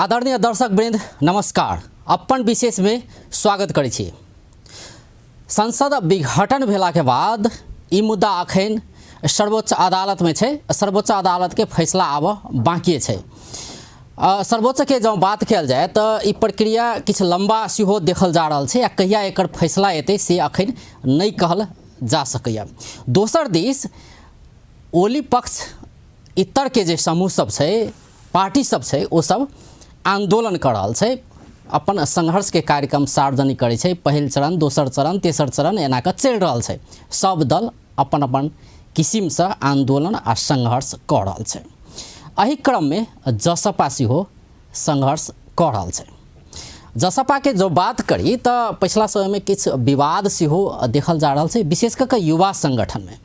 आदरणीय दर्शक वृंद नमस्कार। अपन विशेष में स्वागत करै छी। संसद विघटन भेला के बाद ई मुद्दा अखन सर्वोच्च अदालत में छै। सर्वोच्च अदालत के फैसला आब बाकी छै। सर्वोच्च के जँ बात कयल जाय तऽ ई प्रक्रिया किछु लम्बा सेहो देखल जा रहल छै आ कहिया एकर फैसला एतै से अखन नहि कहल जा सकैए। दोसर दिस ओली पक्ष इतरके जे समूह सब छै, पार्टी सब छै, ओ सब आंदोलन कऽ रहल छै, अपन संघर्षके कार्यक्रम सार्वजनिक करै छै। पहिल चरण, दोसर चरण, तेसर चरण एना कऽ चलि रहल छै। सब दल अपन अपन किसिमसँ आंदोलन आ संघर्ष कऽ रहल छै। एहि क्रममे जसपा सेहो संघर्ष कऽ रहल छै। जसपाके जो बात करी तऽ पछिला समयमे किछु विवाद सेहो देखल जा रहल छै, विशेष कऽ कऽ युवा संगठनमे।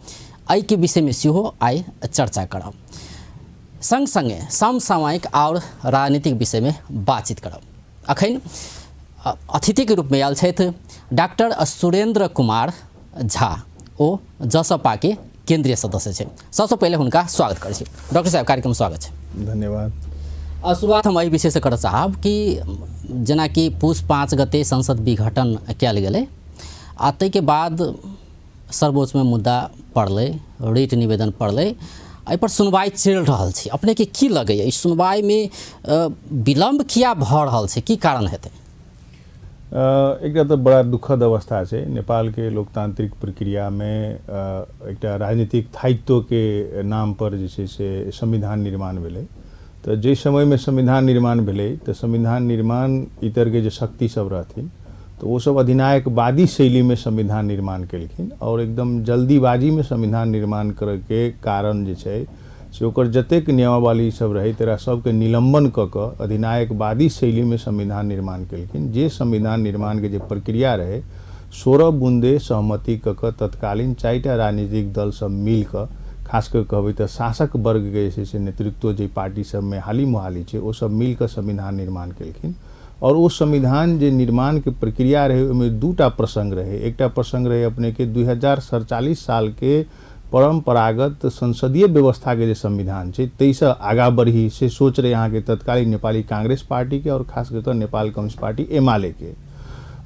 एहिके विषयमे सेहो आइ चर्चा करब, संग संगे समसामयिक आओर राजनीतिक विषयमे बातचीत करब। अखन अतिथिके रूपमे आयल छथि डॉक्टर सुरेंद्र कुमार झा, ओ जसपाके केंद्रीय सदस्य छै। सबसँ पहिले हुनका स्वागत करै छी। डॉक्टर साहब, कार्यक्रम स्वागत छै। धन्यवाद। शुरुआत हम एहि विषयसँ करऽ चाहब कि जेनाकि पूस 5 गते संसद विघटन कयल गेलै आ ताहिके बाद सर्वोच्चमे मुद्दा पड़लै, रिट निवेदन पड़लै, एहिपर सुनवाइ चलि रहल छै। अपनेके की लगैए, ई सुनवाइमे विलम्ब किया भऽ रहल छै, की कारण हेतै? एकटा तऽ बड़ा दुखद अवस्था छै नेपालके लोकतांत्रिक प्रक्रियामे। एकटा राजनीतिक स्थायित्वके नाम पर जे छै से संविधान निर्माण भेलै। तऽ जाहि समयमे संविधान निर्माण भेलै तऽ संविधान निर्माण इतरके जे शक्ति सब रहथिन तऽ ओसब अधिनायकवादी शैलीमे संविधान निर्माण केलखिन आओर एकदम जल्दीबाजीमे संविधान निर्माण करैके कारण जे छै से ओकर जतेक नियमावली सब रहै तकरा सबके निलम्बन कऽ कऽ अधिनायकवादी शैलीमे संविधान निर्माण केलखिन। जे संविधान निर्माणके जे प्रक्रिया रहै 16 बुंदे सहमति कऽ कऽ तत्कालीन 4टा राजनीतिक दल सब मिल कऽ, खास कऽ कहबै तऽ शासक वर्गके जे छै से नेतृत्व जे पार्टी सबमे हाली मोहाली छै, ओ सब मिल कऽ संविधान निर्माण केलखिन। आओर ओ संविधान जे निर्माणके प्रक्रिया रहै ओहिमे 2टा प्रसङ्ग रहै। एकटा प्रसङ्ग रहै अपनेके 2047 सालके परम्परागत संसदीय व्यवस्थाके जे संविधान छै ताहिसँ आगाँ बढ़ी से सोच रहै अहाँके तत्कालीन नेपाली कांग्रेस पार्टीके आओर खास कऽ कऽ नेपाल कम्युनिस्ट पार्टी एमालेके।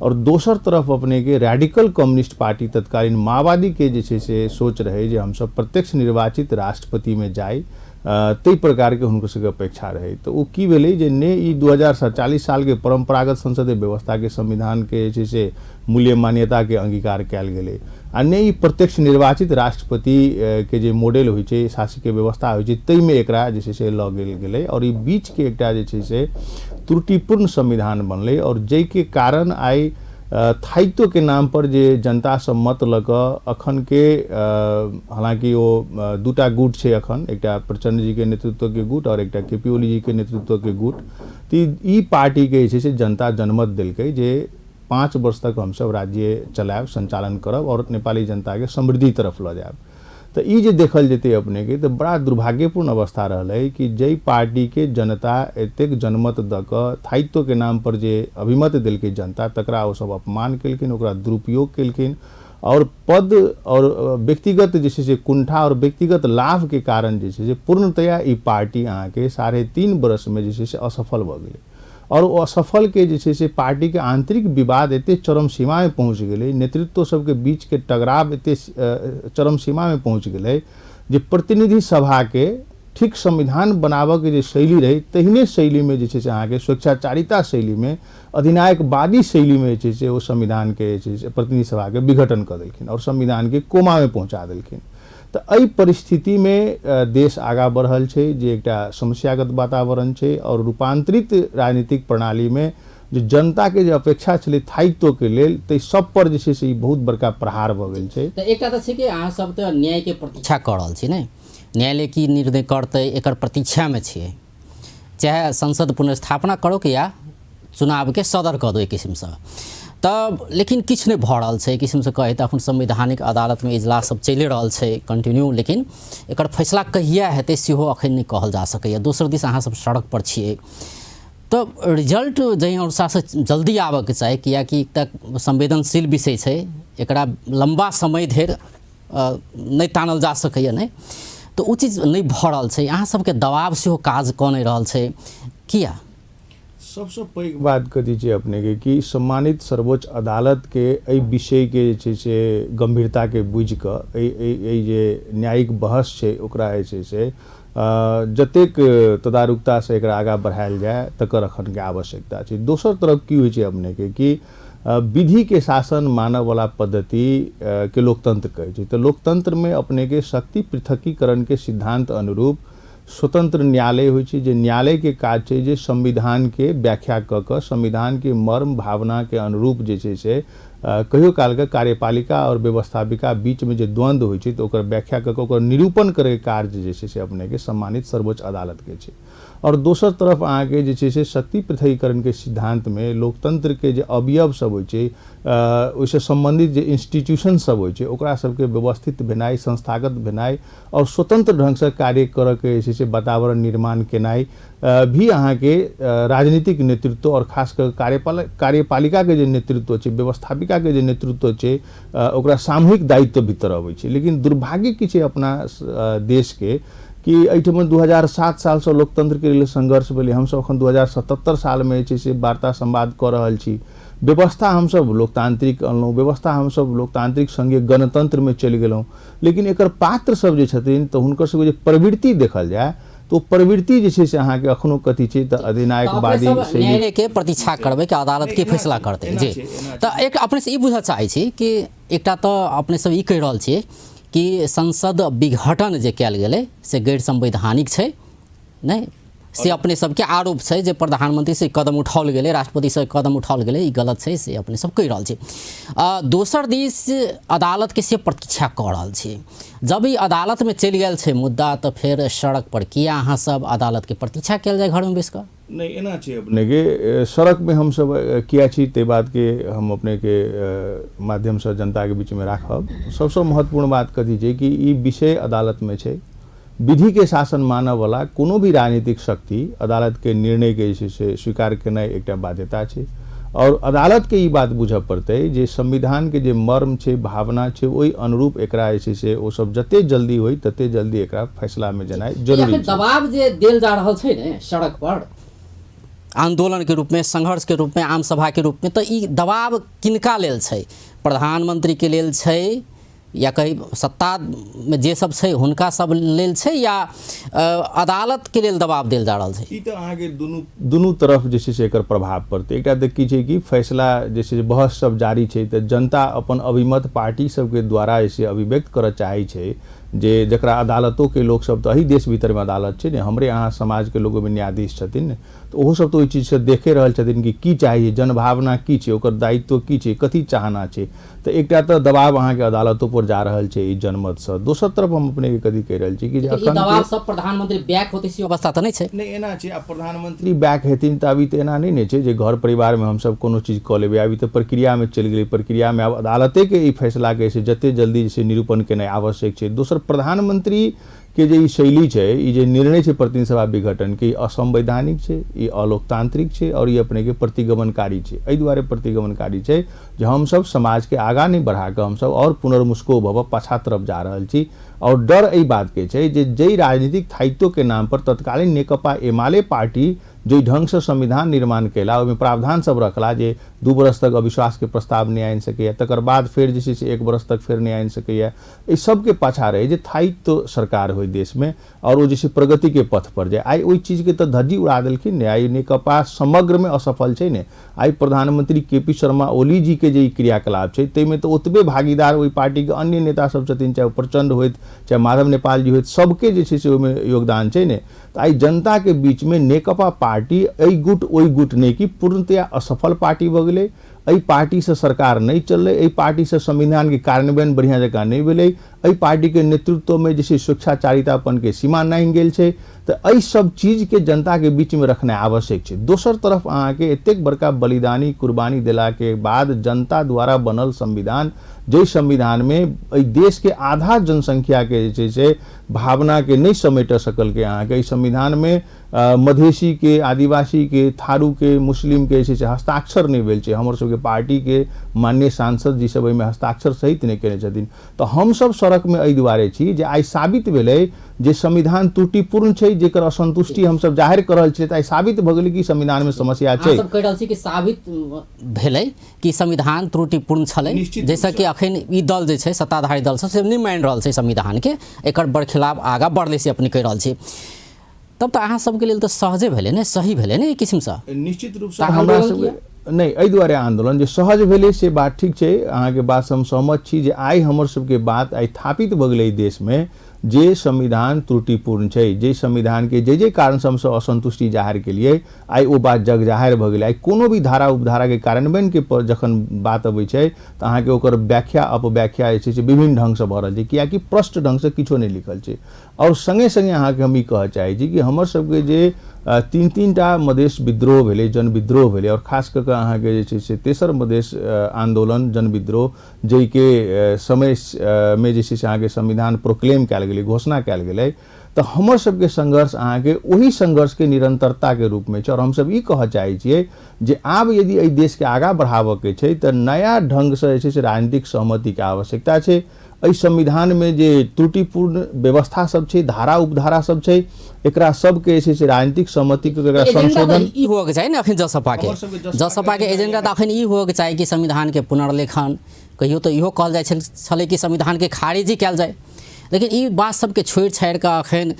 आओर दोसर तरफ अपनेके रेडिकल कम्युनिस्ट पार्टी तत्कालीन माओवादीके जे छै से सोच रहै जे हमसब प्रत्यक्ष निर्वाचित राष्ट्रपतिमे जाइ, ताहि प्रकारके हुनकर सबके अपेक्षा रहै। तऽ ओ की भेलै जे ने ई 2047 सालके परम्परागत संसदीय व्यवस्थाके संविधानके जे छै से मूल्य मान्यताके अंगीकार कयल गेलै आ ने ई प्रत्यक्ष निर्वाचित राष्ट्रपति के जे मॉडल होइ छै, शासकीय व्यवस्था होइ छै, ताहिमे एकरा जे छै से लऽ गेल गेलै। आओर ई बीचके एकटा जे छै से त्रुटिपूर्ण संविधान बनलै आओर जाहिके कारण आइ स्थायित्वके नाम पर जे जनतासँ मत लऽ कऽ अखनके, हालाँकि ओ 2टा गुट छै अखन, एकटा प्रचण्ड जीके नेतृत्वके गुट आओर एकटा के पी ओली जीके नेतृत्वके गुट, तऽ ई पार्टीके जे छै से जनता जनमत देलकै जे 5 वर्ष तक हमसब राज्य चलायब, संचालन करब आओर नेपाली जनताके समृद्धि तरफ लऽ जायब। तऽ ई जे देखल जेतै अपनेके तऽ बड़ा दुर्भाग्यपूर्ण अवस्था रहलै कि जाहि पार्टीके जनता एतेक जनमत दऽ कऽ स्थायित्वके नाम पर जे अभिमत देलकै जनता, तकरा ओ सब अपमान केलखिन, ओकरा दुरुपयोग केलखिन आओर पद आओर व्यक्तिगत जे छै से कुंठा आओर व्यक्तिगत लाभके कारण जे छै से पूर्णतया ई पार्टी अहाँके 3.5 वर्षमे जे छै से असफल भऽ गेलै। आओर ओ असफलके जे छै से पार्टीके आंतरिक विवाद एते चरम सीमामे पहुँच गेलै, नेतृत्व सबके बीचके टकराव एते चरम सीमामे पहुँच गेलै जे प्रतिनिधि सभाके ठीक संविधान बनाबऽके जे शैली रहै तहिने शैलीमे जे छै से अहाँके स्वेच्छाचारिता शैलीमे अधिनायकवादी शैलीमे जे छै से ओ संविधानके जे छै से प्रतिनिधि सभाके विघटन कऽ देलखिन आओर संविधानके कोमामे पहुँचा देलखिन। तऽ एहि परिस्थितिमे देश आगाँ बढ़ल छै जे एकटा समस्यागत वातावरण छै आओर रूपान्तरित राजनीतिक प्रणालीमे जे जनताके जे अपेक्षा छलै स्थायित्वके लेल ताहि सब पर जे छै से ई बहुत बड़का प्रहार भऽ गेल छै। तऽ एकटा तऽ छै कि अहाँ सब तऽ न्यायके प्रतीक्षा कऽ रहल छी ने, न्यायालय की निर्णय करतै एकर प्रतीक्षामे छियै, चाहे संसद पुनर्स्थापना करो कि या चुनावके सदर कऽ दो एक किसिमसँ, तऽ लेकिन किछु नहि भऽ रहल छै। एक किसिमसँ कहै तऽ अखन संवैधानिक अदालतमे इजलास सब चलि रहल छै कंटिन्यू, लेकिन एकर फैसला कहिया हेतै सेहो अखन नहि कहल जा सकैए। दोसर दिस अहाँ सब सड़क पर छियै तऽ रिजल्ट जाहि अनुसारसँ जल्दी आबऽके चाही, किएकि एकटा संवेदनशील विषय छै, एकरा लम्बा समय धरि नहि तानल जा सकैए नहि, तऽ ओ चीज नहि भऽ रहल छै। अहाँ सबके दबाव सेहो काज कऽ नहि रहल छै, किया? सबसँ पैघ बात कथी छै अपनेके कि सम्मानित सर्वोच्च अदालतके एहि विषयके जे छै से गम्भीरताके बुझिकऽ एहि एहि एहि जे न्यायिक बहस छै ओकरा जे छै से जतेक तदारुकतासँ एकरा आगाँ बढ़ायल जाय तकर एखनके आवश्यकता छै। दोसर तरफ की होइ छै अपनेके कि विधिके शासन मानयवला पद्धति के लोकतंत्र कहै छै। तऽ लोकतंत्रमे अपनेके शक्ति पृथकीकरणके सिद्धान्त अनुरूप स्वतंत्र न्यायालय होइ छै, जे न्यायालयके काज छै जे संविधानके व्याख्या कऽ कऽ संविधानके मर्म भावनाके अनुरूप जे छै से कहियो कालके कार्यपालिका आओर व्यवस्थापिका बीचमे जे द्वन्द्व होइ छै तऽ ओकर व्याख्या कऽ कऽ ओकर निरूपण करैके कार्य जे छै से अपनेके सम्मानित सर्वोच्च अदालतके छै। आओर दोसर तरफ अहाँके जे छै से शक्ति पृथकीकरणके सिद्धान्तमे लोकतंत्रके जे अवयव सब होइ छै, ओहिसँ सम्बन्धित जे इंस्टीट्यूशन सब होइ छै ओकरा सबके व्यवस्थित भेनाइ, संस्थागत भेनाइ आओर स्वतंत्र ढङ्गसँ कार्य करऽके जे छै से वातावरण निर्माण केनाइ भी अहाँके राजनीतिक नेतृत्व आओर खास कऽ कार्यपालिकाके जे नेतृत्व छै, व्यवस्थापिकाके जे नेतृत्व छै, ओकरा सामूहिक दायित्व भीतर अबै छै। लेकिन दुर्भाग्य की छै अपना देशके कि एहिठाम 2007 सालसँ लोकतंत्रके लेल संघर्ष भेलै, हमसब एखन 2077 सालमे जे छै से वार्ता संवाद कऽ रहल छी। व्यवस्था हमसब लोकतांत्रिक अनलहुँ, व्यवस्था हमसब लोकतांत्रिक सङ्गे गणतंत्रमे चलि गेलहुँ, लेकिन एकर पात्र सब जे छथिन तऽ हुनकर सबके जे प्रवृत्ति देखल जाय तऽ ओ प्रवृत्ति जे छै से अहाँके अखनो कथी छै तऽ अधिनायकवादी शैली। न्यायालयके प्रतीक्षा करबै कि अदालत की फैसला करतै। जी, तऽ एक अपने से ई बुझऽ चाहै छी कि एकटा तऽ अपने सब ई कहि रहल छियै कि संसद विघटन जे कयल गेलै से गैर संवैधानिक छै, नहि से अपने सबके आरोप छै जे प्रधानमंत्री से कदम उठाओल गेलै, राष्ट्रपति से कदम उठाओल गेलै, ई गलत छै से अपने सब कहि रहल छी। दोसर दिस अदालतके से प्रतीक्षा कऽ रहल छी। जब ई अदालतमे चलि गेल छै मुद्दा तऽ फेर सड़क पर किया अहाँ सब अदालतके प्रतीक्षा कयल जाय घरमे बैस कऽ? नहि, एना छै अपनेके सड़कमे हमसब किया छी ताहि बातके हम अपनेके माध्यमसँ जनताके बीचमे राखब। सबसँ महत्वपूर्ण बात कथी छै कि ई विषय अदालतमे छै। विधिके शासन मानयवला कोनो भी राजनीतिक शक्ति अदालतके निर्णयके जे छै से स्वीकार केनाइ एकटा बाध्यता छै। आओर अदालतके ई बात बुझऽ पड़तै जे संविधानके जे मर्म छै, भावना छै, ओहि अनुरूप एकरा जे छै से ओ सब जते जल्दी होइ तते जल्दी एकरा फैसलामे जेनाइ जरूरी छै। दबाव जे देल जा रहल छै ने सड़क पर आंदोलन के रूप में, संघर्ष के रूप में, आम सभा के रूप में, तऽ ई दबाव किनका लेल छै? प्रधानमंत्री के लेल छै या कही सत्तामे जे सब छै हुनका सब लेल छै या अदालतके लेल दबाव देल जा रहल छै? ई तऽ अहाँके दुनू दुनू तरफ जे छै से एकर प्रभाव पड़तै। एकटा तऽ की छै कि फैसला जे छै से बहस सब जारी छै तऽ जनता अपन अभिमत पार्टी सबके द्वारा जे छै अभिव्यक्त करऽ चाहै छै जे जकरा अदालतोके लोकसब तऽ एहि देश भीतरमे अदालत छै ने, हमरे अहाँ समाजके लोक ओहिमे न्यायाधीश छथिन ने, तऽ ओहो सब तऽ ओहि चीजसँ देखे रहल छथिन कि की चाही, जनभावना की छै, ओकर दायित्व की छै, कथी चाहना छै। तऽ एकटा तऽ दबाव अहाँके अदालतो पर जा रहल छै ई जनमतसँ। दोसर तरफ हम अपनेके कथी कहि रहल छी कि जे अखन दबाव सब प्रधानमंत्री बैक होते से अवस्था तऽ नहि छै। नहि, एना छै, आब प्रधानमंत्री बैक हेथिन तऽ अभी तऽ एना नहि ने छै जे घर परिवारमे हमसब कोनो चीज कऽ लेबै। अभी तऽ प्रक्रियामे चलि गेलै, प्रक्रियामे आब अदालतेके ई फैसलाके से जते जल्दी जे छै निरूपण केनाइ आवश्यक छै। दोसर प्रधानमंत्री के जे ई शैली छै, ई जे निर्णय छै प्रतिनिधि सभा विघटनके, ई असंवैधानिक छै, ई अलोकतांत्रिक छै आओर ई अपनेके प्रतिगमनकारी छै। एहि दुआरे प्रतिगमनकारी छै जे हमसब समाजके आगाँ नहि बढ़ाकऽ हमसब आओर पुनर्मुस्को भऽ पाछा तरफ जा रहल छी। आओर डर एहि बातके छै जे जाहि राजनीतिक स्थायित्वके नाम पर तत्कालीन नेकपा एमाले पार्टी जाहि ढङ्गसँ संविधान निर्माण कयला, ओहिमे प्रावधान सब रखला जे 2 बरस तक अविश्वासके प्रस्ताव नहि आनि सकैए, तकर बाद फेर जे छै से 1 बरस तक फेर नहि आनि सकैए, एहि सबके पाछा रहै जे स्थायित्व सरकार होइ देशमे आओर ओ जे छै प्रगतिके पथ पर जाय। आइ ओहि चीजके तऽ धज्जी उड़ा देलखिन ने। आइ नेकपा समग्रमे असफल छै ने। आइ प्रधानमंत्री के पी शर्मा ओली जी के जे ई क्रियाकलाप छै ताहिमे तऽ ओतबे भागीदार ओहि पार्टीके अन्य नेता सब छथिन, चाहे ओ प्रचंड होथि चाहे माधव नेपाल जी होथि, सबके जे छै से ओहिमे योगदान छै ने। तऽ आइ जनताके बीचमे नेकपा पार्टी एहि गुट ओहि गुट नहि कि पूर्णतया असफल पार्टी भऽ गेलै। एहि पार्टीसँ सरकार नहि चललै, एहि पार्टीसँ संविधानके कार्यान्वयन बढ़िआँ जकाँ नहि भेलै, एहि पार्टीके नेतृत्वमे जे छै स्वेच्छाचारितापनके सीमा नाँघि गेल छै। तऽ एहि सब चीजके जनताके बीचमे रखनाइ आवश्यक छै। दोसर तरफ अहाँके एतेक बड़का बलिदानी कुर्बानी देलाके बाद जनता द्वारा बनल संविधान, जाहि संविधानमे एहि देशके आधा जनसंख्याके जे छै से भावनाके नहि समेट सकलकै, अहाँके एहि संविधानमे मधेसीके, आदिवासीके, थारूके, मुस्लिमके जे छै से हस्ताक्षर नहि भेल छै। हमर सबके पार्टीके माननीय सांसद जी सब एहिमे हस्ताक्षर सहित नहि केने छथिन। तऽ हमसब सड़कमे एहि दुआरे छी जे आइ साबित भेलै जे संविधान त्रुटिपूर्ण छै, जेकर असंतुष्टि हमसब जाहिर कऽ रहल छियै, तऽ आइ साबित भऽ गेलै कि संविधानमे समस्या छै। अहाँ सब कहि रहल छी कि साबित भेलै कि संविधान त्रुटिपूर्ण छलै, जाहिसँ कि अखन ई दल जे छै सत्ताधारी दल सब से नहि मानि रहल छै संविधानके, एकर बरखिलाफ आगाँ बढ़लै से अपने कहि रहल छी। तब तऽ अहाँ सबके लेल तऽ सहजे भेलै ने, सही भेलै ने एहि किसिमसँ? निश्चित रूपसँ हमरा सबके नहि, एहि दुआरे आन्दोलन जे सहज भेलै से बात ठीक छै, अहाँके बातसँ हम सहमत छी जे आइ हमर सबके बात आइ थापित भऽ गेलै एहि देशमे जे संविधान त्रुटिपूर्ण छै, जे संविधानके जे जे कारणसँ हमसब असन्तुष्टि जाहिर केलियै, आइ ओ बात जग जाहिर भऽ गेलै। आइ कोनो भी धारा उपधाराके कार्यान्वयनके पर जखन बात अबै छै तऽ अहाँके ओकर व्याख्या अपव्याख्या जे छै से विभिन्न ढङ्गसँ भऽ रहल छै, किएकि स्पष्ट ढङ्गसँ किछो नहि लिखल छै। आओर सङ्गे सङ्गे अहाँके हम ई कहऽ चाहै छी कि हमर सबके जे तीन तीन टा मधेश विद्रोह भेलै, जन विद्रोह भेलै, आओर खास कऽ कऽ अहाँके जे छै से तेसर मधेश आन्दोलन जन विद्रोह जाहिके समय मे जे छै से अहाँके संविधान प्रोक्लेम कयल गेलै, घोषणा कयल गेलै, तऽ हमर सबके संघर्ष अहाँके ओहि संघर्षके निरन्तरताके रूपमे छै। आओर हमसब ई कहऽ चाहै छियै जे आब यदि एहि देशके आगाँ बढ़ाबऽके छै तऽ नया ढङ्गसँ जे छै से राजनीतिक सहमतिके आवश्यकता छै। एहि संविधानमे जे त्रुटिपूर्ण व्यवस्था सब छै, धारा उपधारा सब छै, एकरा सबके जे छै से राजनीतिक सहमतिके एकरा संशोधन ई होबऽके चाही ने। अखन जसपाके जसपाके एजेंडा तऽ अखन ई होबऽके चाही कि संविधानके पुनर्लेखन, कहियो तऽ इहो कहल जाइ छलै कि संविधानके खारिजी कयल जाय, लेकिन ई बात सबके छोड़ि छाड़ि कऽ अखन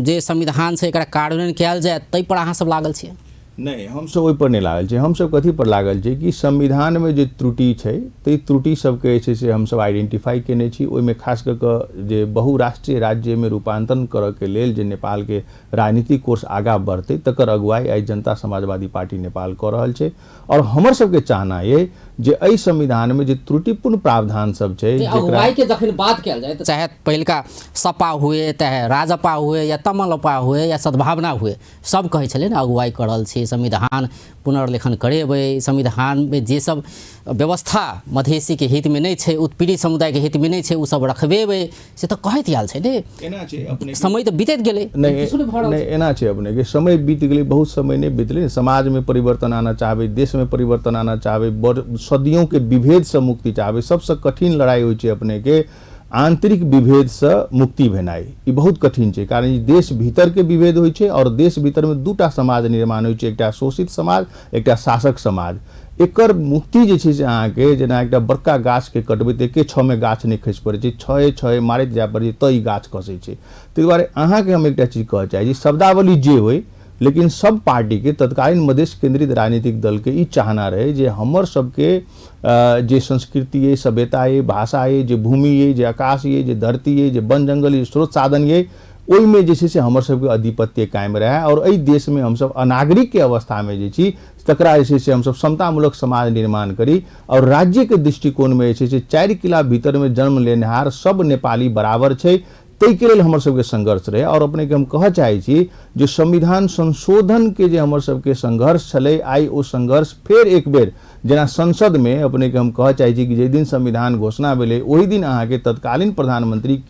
जे संविधान छै एकरा कार्यान्वयन कयल जाय ताहि पर अहाँ सब लागल छियै? नहि, हमसब ओहिपर नहि लागल छी। हमसब कथी पर लागल छी कि संविधानमे जे त्रुटि छै ताहि त्रुटि सबके जे छै से हमसब आइडेंटिफाई केने छी। ओहिमे खास कऽ कऽ जे बहुराष्ट्रीय राज्यमे रूपान्तरण करऽके लेल जे नेपालके राजनीतिक कोर्स आगाँ बढ़तै तकर अगुवाई आइ जनता समाजवादी पार्टी नेपाल कऽ रहल छै। आओर हमर सबके चाहना अइ जे एहि संविधानमे जे त्रुटिपूर्ण प्रावधान सब छै, अगुवाई के जखन बात कयल जाय तऽ चाहे पहिलका सपा हुए, चाहे राजपा हुए, या तमलपा हुए, या सद्भावना हुए, सब कहै छलै ने अगुवाई कऽ रहल छी, संविधान पुनर्लेखन करेबै, संविधानमे जे सब व्यवस्था मधेसीके हितमे नहि छै, उत्पीड़ित समुदायके हितमे नहि छै, ओ सब रखबेबै, से तऽ कहैत आयल छै ने। एना छै अपने समय तऽ बीतैत गेलै, नहि नहि एना छै अपने के समय बीत गेलै, बहुत समय नहि बीतलै। समाजमे परिवर्तन आना चाहबै, देशमे परिवर्तन आना चाहबै, बड़ सदियोंके विभेदसँ मुक्ति चाहबै। सबसँ कठिन लड़ाइ होइ छै अपने के आंतरिक विभेदसँ मुक्ति भेनाइ, ई बहुत कठिन छै। कारण ई देश भीतरके विभेद होइ छै आओर देश भीतरमे दूटा समाज निर्माण होइ छै, एकटा शोषित समाज, एकटा शासक समाज। एकर मुक्ति जे छै से अहाँके जेना एकटा बड़का गाछके कटबै तऽ एके छओमे गाछ नहि खसि पड़ै छै, छए छए मारैत जाय पड़ै छै तऽ ई गाछ खसै छै। ताहि दुआरे अहाँके हम एकटा चीज कहऽ चाहै छी, शब्दावली जे होइ लेकिन सब पार्टीके तत्कालीन मधेश केंद्रित राजनीतिक दलके ई चाहना रहै जे हमर सबके जे संस्कृति अइ, सभ्यता अइ, भाषा अइ, जे भूमि अइ, जे आकाश अइ, जे धरती अइ, जे वन जंगल अइ, स्रोत साधन अइ, ओहिमे जे छै से हमर सबके आधिपत्य कायम रहै आओर एहि देशमे हमसब अनागरिकके अवस्थामे जे छी तकरा जे छै से हमसब समतामूलक समाज निर्माण करी आओर राज्यके दृष्टिकोणमे जे छै से 4 किला भीतरमे जन्म लेनिहार सब नेपाली बराबर छै, ताहिके लेल हमर सबके संघर्ष रहै। आओर अपनेके हम कहऽ चाहै छी जे संविधान संशोधनके जे हमर सबके संघर्ष छलै, आइ ओ संघर्ष फेर एक बेर जेना संसदमे अपनेके हम कहऽ चाहै छी कि जाहि दिन संविधान घोषणा भेलै ओहि दिन अहाँके तत्कालीन प्रधानमंत्री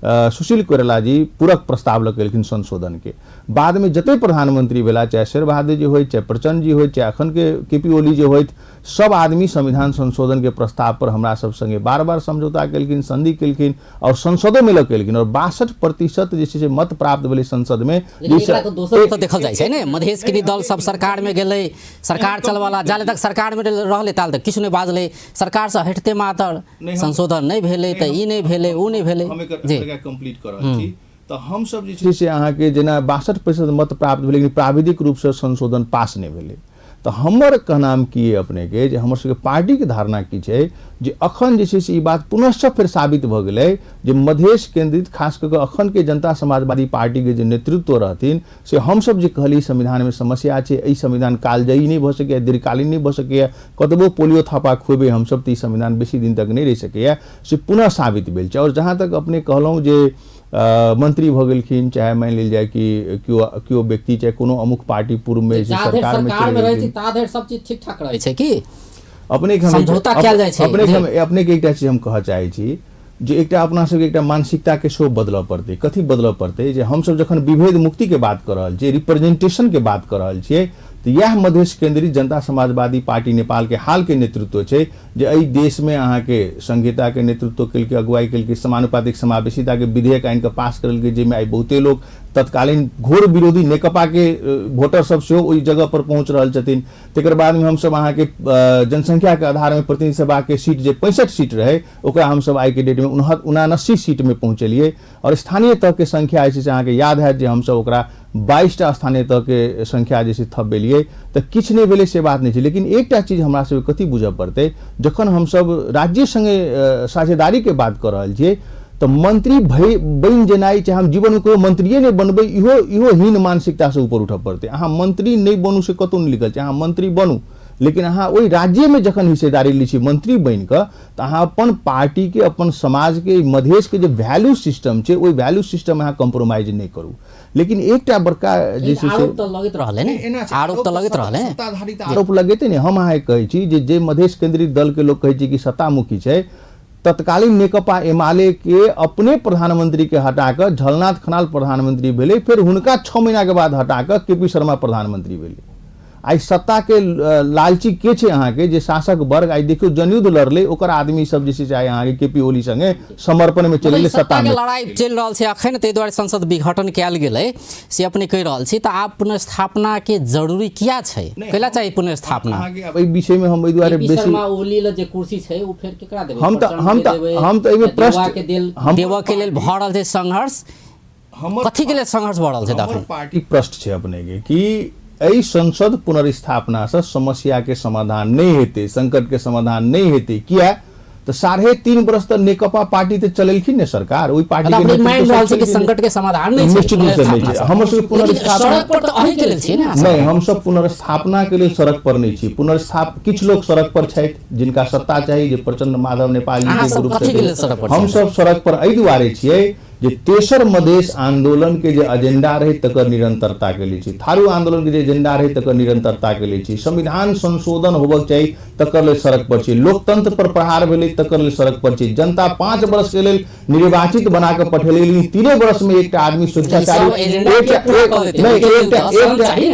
सुशील कोइराला जी पूरक प्रस्ताव लऽ के एलखिन संशोधनके। बादमे जते प्रधानमंत्री भेला, चाहे शेरबहादुर जी होथि, चाहे प्रचंड जी होथि, चाहे अखनके के पी ओली जी होथि, सब आदमी संविधान संशोधन के प्रस्ताव पर हमरा सब संगे बार बार समझौता केलखिन, संधि केलखिन और संसदो में लऽ के एलखिन और 62% जे छै से मत प्राप्त भेलै संसद में। दोसर तऽ देखल जाइ छै ने, मधेश के दल सब सरकार में गेलै, सरकार चलवाला जाले तक सरकार में रहलै ताल तक किछु नहि बाजलै, सरकार से हटते मातर संशोधन नहि भेलै तऽ ई नहि भेलै ओ नहि भेलै। हम एकर कंप्लीट कर रहल छी। तऽ हमसब जे छै से अहाँके जेना 62% मत प्राप्त भेलै लेकिन प्राविधिक रूपसँ संशोधन पास नहि भेलै। तऽ हमर कहनाम की अइ अपनेके जे हमर सबके पार्टीके धारणा की छै जे अखन जे छै से ई बात पुनश्च फेर साबित भऽ गेलै जे मधेश केंद्रित खास कऽ कऽ अखनके जनता समाजवादी पार्टीके जे नेतृत्व रहथिन से हमसब जे कहली संविधानमे समस्या छै, एहि संविधान कालजयी नहि भऽ सकैए, दीर्घकालीन नहि भऽ सकैए, कतबो पोलियो थापा खुएबै हमसब तऽ ई संविधान बेसी दिन तक नहि रहि सकैए, से पुनः साबित भेल छै। आओर जहाँ तक अपने कहलहुँ जे मंत्री भऽ गेलखिन, चाहे मानि लेल जाय कि केओ केओ व्यक्ति चाहे कोनो अमुक पार्टी पूर्वमे जे सरकारमे चलि गेलखिन, ता धरि सब चीज ठीक ठाक रहै छै की अपने समझौता कयल जाइ छै। अपने हम अपने के एकटा चीज हम कहऽ चाहै छी जे एकटा अपना सबके एकटा मानसिकताके सेहो बदलऽ पड़तै। कथी बदलऽ पड़तै जे हमसब जखन विभेद मुक्तिके बात कऽ रहल छियै, रिप्रेजेंटेशनके बात कऽ रहल छियै, तऽ तऽ इएह मधेश केंद्रित जनता समाजवादी पार्टी नेपालके हालके नेतृत्व छै जे एहि देशमे अहाँके संहिताके नेतृत्व केलकै, अगुवाई केलकै, समानुपातिक समावेशिताके विधेयक आनि कऽ पास करेलकै, जाहिमे आइ बहुते लोक तत्कालीन घोर विरोधी नेकपाके वोटर सब सेहो ओहि जगह पर पहुँच रहल छथिन। तकर बादमे हमसब अहाँके जनसंख्याके आधारमे प्रतिनिधि सभाके सीट जे 65 सीट रहै ओकरा हमसब आइके डेटमे 79 सीटमे पहुँचेलियै। आओर स्थानीय तहके संख्या जे छै से अहाँके याद हैत जे हमसब ओकरा 22टा स्थानीय तहके संख्या जे छै थपबेलियै। तऽ किछु नहि भेलै से बात नहि छै, लेकिन एकटा चीज हमरा सबके कथी बुझऽ पड़तै, जखन हमसब राज्य सङ्गे साझेदारीके बात कऽ रहल छियै तऽ मंत्री भई बनि जेनाइ, चाहे हम जीवनमे कहियो मंत्रिए नहि बनबै, इहो इहो हीन मानसिकतासँ ऊपर उठऽ पड़तै। अहाँ मंत्री नहि बनू से कतहु नहि लिखल छै, अहाँ मंत्री बनू, लेकिन अहाँ ओहि राज्यमे जखन हिस्सेदारी लै छी मंत्री बनि कऽ, तऽ अहाँ अपन पार्टीके, अपन समाजके, मधेशके जे वैल्यू सिस्टम छै ओहि वैल्यू सिस्टममे अहाँ कॉम्प्रोमाइज नहि करू। लेकिन एकटा बड़का जे छै से आरोप तऽ लगैत रहलै ने, आरोप तऽ लगैत रहलै, सत्ताधारी तऽ आरोप लगेतै ने। हम अहाँके कहै छी जे जे मधेश केंद्रित दलके लोक कहै छै कि सत्तामुखी छै, तत्कालीन नेकपा एमाले के अपने प्रधानमंत्री के हटा कऽ झलनाथ खनाल प्रधानमंत्री भेलै, फेर हुनका 6 महीना के बाद हटा कऽ के पी शर्मा प्रधानमंत्री भेलै। आइ सत्ता के लालची के छै अहाँके जे शासक वर्ग, आइ देखियौ जनयुद्ध लड़लै ओकर आदमी सब जे छै से आइ अहाँके के पी ओली संगे समर्पण में चलि गेलै, सत्ता के लड़ाई चलि रहल छै अखन, ताहि दुआरे संसद विघटन कयल गेलै से अपने कहि रहल छी। तऽ आब पुनर्स्थापना के जरूरी किया छै, कैला चाही पुनर्स्थापना? अहाँके आब एहि विषय में हम एहि दुआरे बेसी शर्मा ओली ल जे कुर्सी छै ओ फेर केकरा देबै? हम तऽ हम तऽ हम तऽ एहिमे प्रश्न के देल देबऽ के लेल भऽ रहल छै संघर्ष, कथी के लेल संघर्ष भऽ रहल छै? हमर पार्टी प्रश्न छै अपने के कि एहि संसद पुनर्स्थापना से समस्या के समाधान नहीं हेतै, संकट के समाधान नहीं हेतै। किया तऽ 3.5 वर्ष तक नेकपा पार्टी तऽ चलेलखिन ने सरकार, ओहि पार्टी के मानि रहल छै कि संकट के समाधान नहीं छै, निश्चित रूप से नहीं छै। हमर सब पुनर्स्थापना सड़क पर तऽ अहीं के लेल छी ने? नहीं, हम सब पुनर्स्थापना के लेल सड़क पर नहीं छी। पुनर्स्थाप किछु लोग सड़क पर छथि जिनका सत्ता चाही, जे प्रचंड माधव नेपाल जी के ग्रुप। हम सब सड़क पर एहि दुआरे छियै जे तेसर मधेश आंदोलन के जे एजेंडा रहे तकर निरंतरता के लिए छी, थारू आंदोलन के जे एजेंडा रहे तकर निरंतरता के लिए छी, संविधान संशोधन होबक चाही तकर लेल सड़क पर छी, लोकतंत्र पर प्रहार भेलै तकर लेल सड़क पर छी, जनता 5 वर्ष के लेल निर्वाचित बना के पठेलै लेकिन 3 वर्ष में एकटा आदमी स्वेच्छाचारी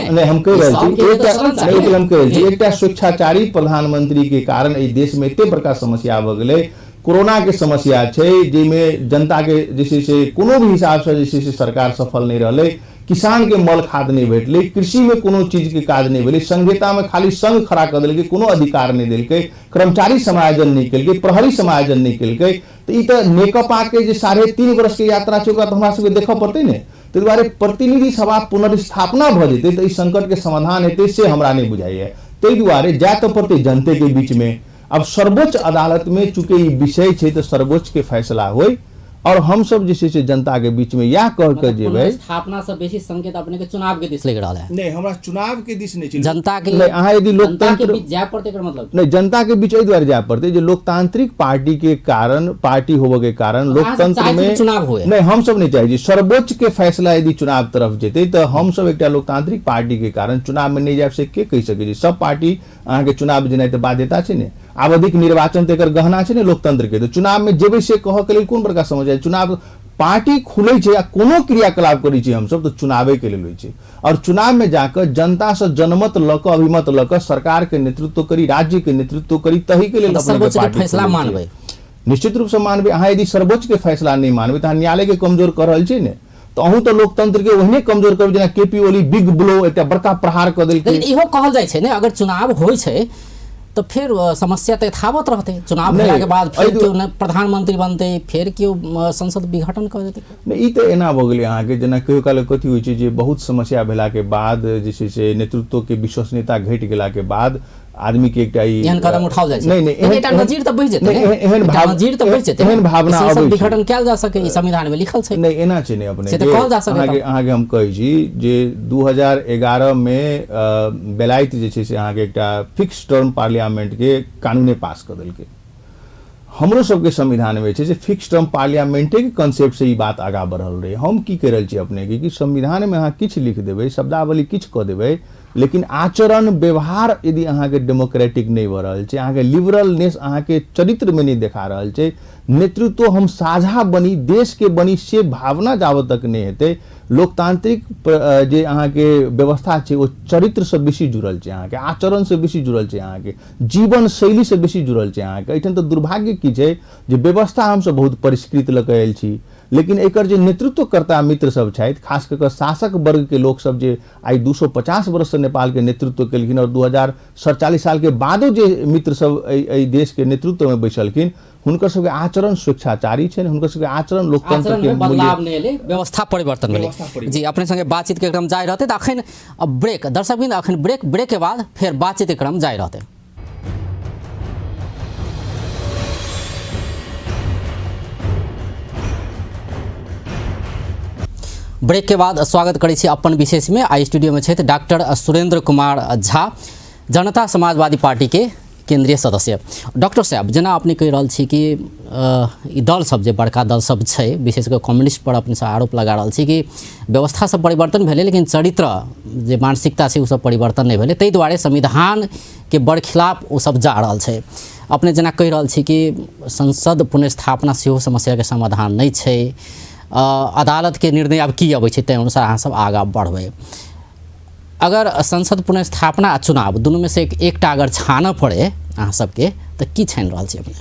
नहीं हम कहि रहल छी एकटा नहीं हम कहि रहल छी एकटा स्वेच्छाचारी प्रधानमंत्री के कारण एहि देश में एते बड़का समस्या भऽ गेलै। कोरोना के समस्या छै जाहिमे जनता के जे छै से कोनो भी हिसाब से जे छै से सरकार सफल नहीं रहलै, किसान के मल खाद नहीं भेटलै, कृषि में कोनो चीज के काज नहीं भेलै, संहिता में खाली संघ खड़ा कऽ देलकै, कोनो अधिकार नहीं देलकै, कर्मचारी समायोजन नहीं केलकै, प्रहरी समायोजन नहीं केलकै। तऽ ई तऽ नेकपा के जे 3.5 वर्ष के यात्रा छै ओकरा तऽ हमरा सबके देखऽ पड़तै ने। ताहि दुआरे प्रतिनिधि सभा पुनर्स्थापना भऽ जेतै तऽ ई संकट के समाधान हेतै से हमरा नहि बुझाइए। ताहि दुआरे जाय तऽ पड़तै जनते के बीच में। अब सर्वोच्च अदालत में चूंकि ई विषय छै तऽ सर्वोच्च के फैसला होय और हम सब जे छै से जनता के बीच में इएह कह के जेबै। स्थापना से बेसी संकेत अपने के चुनाव के दिस लग रहल है। नहीं, हमरा चुनाव के दिस नहीं छै। जनता के नहीं, अहाँ यदि जनता के लोकतंत्र बीच जाय पड़तै एकर मतलब नहीं, जनता के बीच एहि दुआरे जाय पड़तै जे लोकतांत्रिक पार्टी के कारण, पार्टी होबऽ के कारण लोकतंत्र में चुनाव होय। नहीं, हम सब नहीं चाहै छी। सर्वोच्च के फैसला यदि चुनाव तरफ जेतै तऽ हम सब एकटा लोकतांत्रिक पार्टी के कारण चुनाव में नहीं जायब से के कहि सकै छी। सब पार्टी अहाँके चुनाव जेनाइ तऽ बाध्यता छै ने, आवधिक निर्वाचन तऽ एकर गहना छै ने लोकतंत्र के, तऽ चुनाव में जेबै से कहऽ के लेल कोन बड़का समस्या छै। चुनाव पार्टी खुलै छै आ कोनो क्रियाकलाप करै छी हमसब तऽ चुनावे के लेल होइ छै और चुनाव में जाकऽ जनता से जनमत लऽ कऽ अभिमत लऽ कऽ सरकार के नेतृत्व करी, राज्य के नेतृत्व करी, तही के लेल अपने सर्वोच्च के फैसला मानबै। निश्चित रूप से मानबै। अहाँ यदि सर्वोच्च के फैसला नहीं मानबै तऽ अहाँ न्यायालय के कमजोर कऽ रहल छी ने, तऽ अहूँ तऽ लोकतंत्र के ओहने कमजोर करबै जेना के पी ओली बिग ब्लो एकटा बड़का प्रहार कऽ देलकै। लेकिन इहो कहल जाइ छै ने अगर चुनाव होइ छै तऽ फेर समस्या तऽ यथावत रहतै, चुनाव भेला के बाद फेर केओ ने प्रधानमंत्री बनतै, फेर केओ संसद विघटन कऽ देतै। नहि, ई तऽ एना भऽ गेलै अहाँके जेना कहियो काल कथी होइ छै जे बहुत समस्या भेला के बाद जे छै से नेतृत्व के विश्वसनीयता घटि गेला के बाद आदमी के एकटा ई एहन कदम उठाओल जाइ छै। नहीं, नहीं, लेकिन एकटा नजीर तऽ बचि जेतै ने। एहन भाव नजीर तऽ बचि जेतै। एहन भावना संसद अबै छै। विघटन कयल जा सकै, ई संविधान में लिखल छै। नहीं, एना छै नहि अपने से तऽ कहल जा सकै। अहाँके हम कहै छी जे 2011 में बेलायत जे छै से अहाँके एकटा फिक्स टर्म पार्लियामेंट के कानूने पास कऽ देलकै। हमरो सबके संविधान में छै से फिक्स टर्म पार्लियामेंटे के कंसेप्ट से ई बात आगाँ बढ़ल रहै। हम की कहि रहल छी अपने के कि संविधान में अहाँ किछु लिख देबै, शब्दावली किछु कऽ देबै, लेकिन आचरण व्यवहार यदि अहाँके डेमोक्रेटिक नहि भऽ रहल छै, अहाँके लिबरलनेस अहाँके चरित्रमे नहि देखा रहल छै, नेतृत्व हम साझा बनी, देशके बनी, से भावना जाबत तक नहि हेतै, लोकतांत्रिक जे अहाँके व्यवस्था छै ओ चरित्रसँ बेसी जुड़ल छै, अहाँके आचरणसँ बेसी जुड़ल छै, अहाँके जीवन शैलीसँ बेसी जुड़ल छै। अहाँके एहिठाम तऽ दुर्भाग्य की छै जे व्यवस्था हमसभ बहुत परिष्कृत लऽ कऽ आयल छी, लेकिन एकर जे नेतृत्वकर्ता मित्र सब छथि, खास कऽ कऽ शासक वर्गके लोकसभ जे आइ 250 वर्षसँ नेपालके नेतृत्व केलखिन आओर 2047 सालके बादो जे मित्र सब एहि देशके नेतृत्वमे बैसलखिन, हुनकर सबके आचरण स्वेच्छाचारी छनि, हुनकर सबके आचरण लोकतंत्र के बदलाव नहि एलै, व्यवस्था परिवर्तन भेलै। जी, अपने संगे बातचीत के क्रम जारी रहतै। तऽ अखन ब्रेक, दर्शक बिंद अखन ब्रेक, ब्रेक के बाद फेर बातचीत के क्रम जारी रहतै। ब्रेक के बाद स्वागत करै छी अपन विशेष में। आई स्टूडियो में छथि डॉक्टर सुरेंद्र कुमार झा, जनता समाजवादी पार्टी के केंद्रीय सदस्य। डॉक्टर साहब, जेना अपने कहि रहल छी कि ई दल सब जे बड़का दल सब छै, विशेष कऽ कम्युनिस्ट पर अपने सब आरोप लगा रहल छी कि व्यवस्था सब परिवर्तन भेलै लेकिन चरित्र जे मानसिकता छै ओ सब परिवर्तन नहि भेलै, ताहि दुआरे संविधानके बरखिलाफ ओ सब जा रहल छै। अपने जेना कहि रहल छी कि संसद पुनर्स्थापना सेहो समस्याके समाधान नहि छै, अदालतके निर्णय आब की अबै छै ताहि अनुसार अहाँ सब आगाँ बढ़बै। अगर संसद पुनर्स्थापना आ चुनाव दुनूमे से एकटा अगर छानऽ पड़े अहाँ सबके तऽ की छानि रहल छी अपने?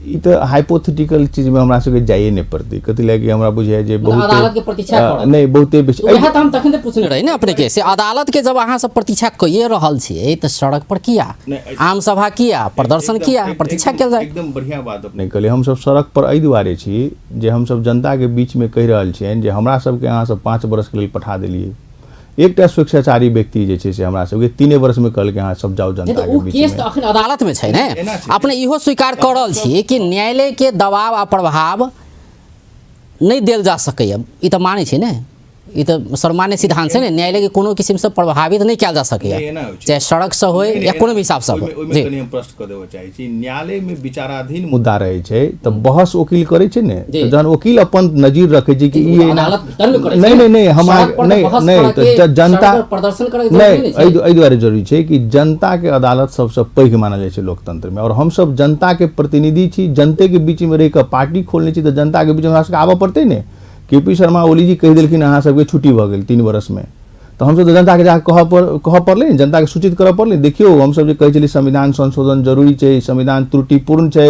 ई तऽ हाइपोथेटिकल चीजमे हमरा सबके जाइए नहि पड़तै, कथी लए कि हमरा बुझाइए जे मतलब बहुत अदालत के प्रतीक्षा करब। नहि, बहुते बेसी। वएह तऽ हम तखन तऽ पूछने रही ने अपने के, से अदालत के जब अहाँ सब प्रतीक्षा कइए रहल छियै तऽ सड़क पर किया आम सभा किया प्रदर्शन किया प्रतीक्षा कयल जाय? एकदम बढ़िया बात अपने कहलियै। हमसब सड़क पर एहि दुआरे छी जे हमसब जनता के बीचमे कहि रहल छियनि जे हमरा सबके अहाँ सब 5 वर्षके लेल पठा देलियै। एकटा स्वेच्छाचारी व्यक्ति जे छै से हमरा सबके 3 वर्षमे कहलकै अहाँ सब जाउ जनता के बीच केस तऽ अखन अदालत में छै ने। अपने इहो स्वीकार कऽ रहल छी कि न्यायालय के दबाव आ प्रभाव नहि देल जा सकैए, ई तऽ मानै छी ने? ई तऽ सर्वमान्य सिद्धांत छै ने, न्यायालय के कोनो किसिमसँ प्रभावित नहि कयल जा सकैए, चाहे सड़कसँ होय या कोनो भी हिसाबसँ होय। ओहिमे कनि हम प्रश्न कऽ देबऽ चाहै छी, न्यायालयमे विचाराधीन मुद्दा रहै छै तऽ बहस वकील करै छै ने, तऽ जहन वकील अपन नजीर रखै छै कि ई नहि नहि नहि हम नहि नहि तऽ जनता नहि, एहि दुआरे जरूरी छै कि जनताके अदालत सबसँ पैघ मानल जाइ छै लोकतंत्रमे, आओर हमसब जनताके प्रतिनिधि छी, जनतेके बीचमे रहि कऽ पार्टी खोलने छी, तऽ जनताके बीचमे हमरा सबके आबऽ पड़तै ने। के पी शर्मा ओली जी कहि देलखिन अहाँ सबके छुट्टी भऽ गेल 3 वर्षमे, तऽ हमसब तऽ जनताके जाकऽ कहऽ पड़लै ने, जनताके सूचित करऽ पड़लै। देखियौ हमसब जे कहै छलियै संविधान संशोधन जरूरी छै, संविधान त्रुटिपूर्ण छै,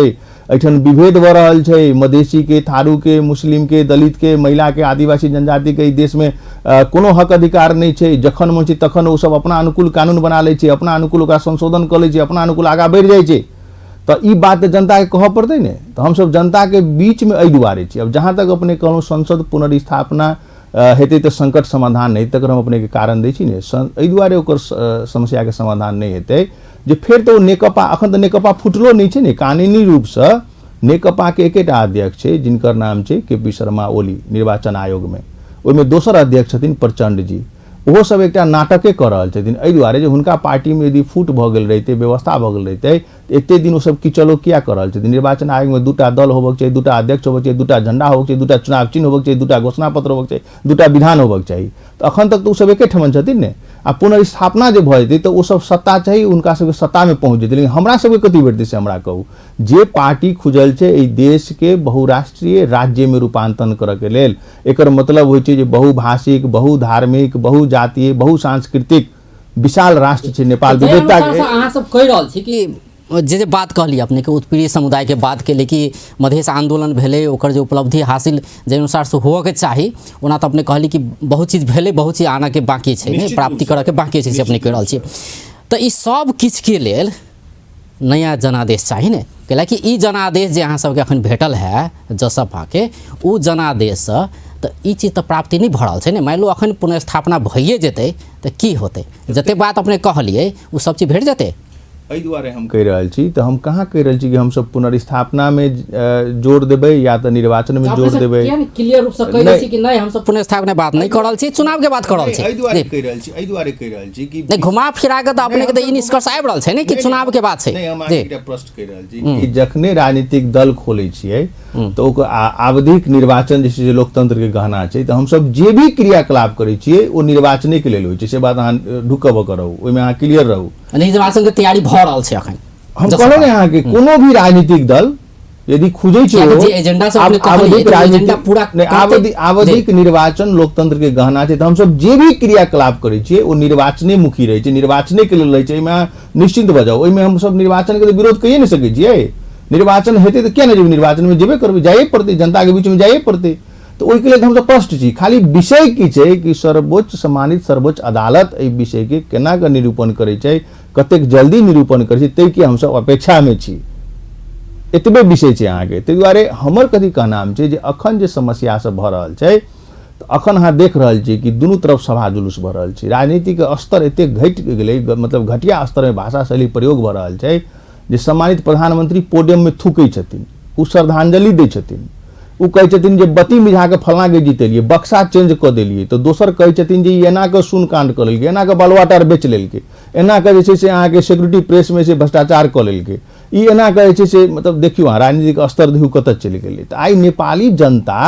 एहिठाम विभेद भऽ रहल छै, मधेसीके, थारूके, मुस्लिमके, दलितके, महिलाके, आदिवासी जनजातिके एहि देशमे कोनो हक अधिकार नहि छै। जखन मन छै तखन ओसब अपना अनुकूल कानून बना लै छै, अपना अनुकूल ओकरा संशोधन कऽ लै छै, अपना अनुकूल आगाँ बढ़ि जाइ छै। तऽ ई बात तऽ जनताके कहऽ पड़तै ने। तऽ हमसब जनताके बीचमे एहि दुआरे छी। अब जहाँ तक अपने कहलहुँ संसद पुनर्स्थापना हेतै तऽ संकट समाधान नहि, तकर हम अपनेके कारण दै छी ने। एहि दुआरे ओकर समस्याके समाधान नहि हेतै जे फेर तऽ ओ नेकपा, अखन तऽ नेकपा फुटलो नहि छै ने कानूनी रूपसँ। नेकपाके एकेटा अध्यक्ष छै जिनकर नाम छै के पी शर्मा ओली निर्वाचन आयोगमे, ओहिमे दोसर अध्यक्ष छथिन प्रचण्ड जी, ओहो सब एकटा नाटके कऽ रहल छथिन एहि दुआरे जे हुनका पार्टीमे यदि फूट भऽ गेल रहितै, व्यवस्था भऽ गेल रहितै, तऽ एते दिन ओसब किचलो किया कऽ रहल छथिन। निर्वाचन आयोगमे 2टा दल होबक चाही, 2टा अध्यक्ष होबक चाही, 2टा झंडा होबक चाही, 2टा चुनाव चिन्ह होबक चाही, 2टा घोषणा पत्र होबक चाही, 2टा विधान होबक चाही। तऽ अखन तक तऽ ओसब एकेठमन छथिन ने। आ पुनर्स्थापना जे भऽ जेतै तऽ ओसब सत्ता चाही, हुनका सबके सत्तामे पहुँच जेतै, लेकिन हमरा सबके कथी भेटतै से हमरा कहू। जे पार्टी खुजल छै एहि देशके बहुराष्ट्रीय राज्यमे रूपांतरण करऽके लेल, एकर मतलब होइ छै जे बहुभाषिक, बहुधार्मिक, बहुजातीय, बहुसांस्कृतिक विशाल राष्ट्र छै नेपाल। विविधता अहाँ सब कहि रहल छी कि जे जे बात कहली अपने के उत्पीड़ित समुदाय के बात के कि मधेश आंदोलन भेलै, ओकर जे उपलब्धि हासिल जे अनुसार से होअके चाही, ओना तऽ अपने कहली कि बहुत चीज भेलै, बहुत चीज आना के बाकी छै, ने प्राप्ति करऽ के बाकी छै, से अपने कहि रहल छी। तऽ ई सब किछुके लेल नया जनादेश चाही ने, कैलाकि ई जनादेश जे अहाँ सबके अखन भेटल है जसपाके, ओ जनादेशसँ तऽ ई चीज तऽ प्राप्ति नहि भऽ रहल छै ने। मानि लू अखन पुनर्स्थापना भइए जेतै तऽ की होतै? जते बात अपने कहलियै ओ सब चीज भेट जेतै? एहि दुआरे हम कहि रहल छी, तऽ हम कहाँ कहि रहल छी कि हमसब पुनर्स्थापनामे जोर देबै या तऽ निर्वाचनमे जोर देबै। क्लियर रूपसँ कहि रहल छी कि नहि, हमसब पुनर्स्थापना बात नहि कऽ रहल छी, चुनावके बात कऽ रहल छी। एहि दुआरे कहि रहल छी, एहि दुआरे कहि रहल छी कि नहि, घुमा फिरा कऽ तऽ अपनेके तऽ ई निष्कर्ष आबि रहल छै ने कि चुनावके बात छै। नहि, हम अहाँके एकटा प्रश्न कहि रहल छी कि जखने राजनीतिक दल खोलै छियै तऽ ओकर आवधिक निर्वाचन जे छै से लोकतंत्रके गहना छै, तऽ हमसब जे भी क्रियाकलाप करै छियै ओ निर्वाचनेके लेल होइ छै। से बात अहाँ ढुकब कऽ रहू, ओहिमे अहाँ क्लियर रहू। निर्वाचन के तैयारी भऽ रहल छै अखन। हम कहलहुँ ने अहाँके, कोनो भी राजनीतिक दल यदि खुजै छै, जे एजेंडा सब अपने कहलियै, आवधिक तऽ ओ एजेंडा राजनीतिक पूरा नहि, करतै। आवधिक निर्वाचन लोकतंत्र के गहना छै, तऽ हमसब जे भी क्रियाकलाप करै छियै ओ निर्वाचने मुखी रहै छै, निर्वाचने के लेल रहै छै। एहिमे अहाँ निश्चिंत भऽ जाउ, ओहिमे हमसब निर्वाचन के तऽ विरोध कहिए नहि सकै छियै। निर्वाचन हेतै तऽ किया नहि जेबै? निर्वाचन मे जेबे करबै, जाइए पड़तै, जनता के बीच मे जाइए पड़तै। तऽ ओहिके लेल हमसब स्पष्ट छी। खाली विषय की छै कि सर्वोच्च सम्मानित सर्वोच्च अदालत एहि विषयके केना कऽ निरूपण करै छै, कतेक जल्दी निरूपण करै छै, ताहिके हमसब अपेक्षामे छी। एतबे विषय छै अहाँके। ताहि दुआरे हमर कथी कहनाम छै जे अखन जे समस्या सब भऽ रहल छै, तऽ अखन अहाँ देख रहल छी कि दुनू तरफ सभा जुलूस भऽ रहल छै। राजनीतिक स्तर एतेक घटि गेलै, मतलब घटिया स्तरमे भाषा शैली प्रयोग भऽ रहल छै जे सम्मानित प्रधानमंत्री पोडियममे थूकै छथिन, ओ श्रद्धांजलि दै छथिन, ओ कहै छथिन जे बत्ती मिझा कऽ फल्लाँके जितेलियै, बक्सा चेंज कऽ देलियै, तऽ दोसर कहै छथिन जे ई एना कऽ सुनकाण्ड कऽ लेलकै, एना कऽ बालुआटार बेच लेलकै, एना कऽ जे छै से अहाँके सिक्योरिटी प्रेसमे से भ्रष्टाचार कऽ लेलकै, ई एना कऽ जे छै से, मतलब देखियौ अहाँ राजनीतिक स्तर देखियौ कतऽ चलि गेलै। तऽ आइ नेपाली जनता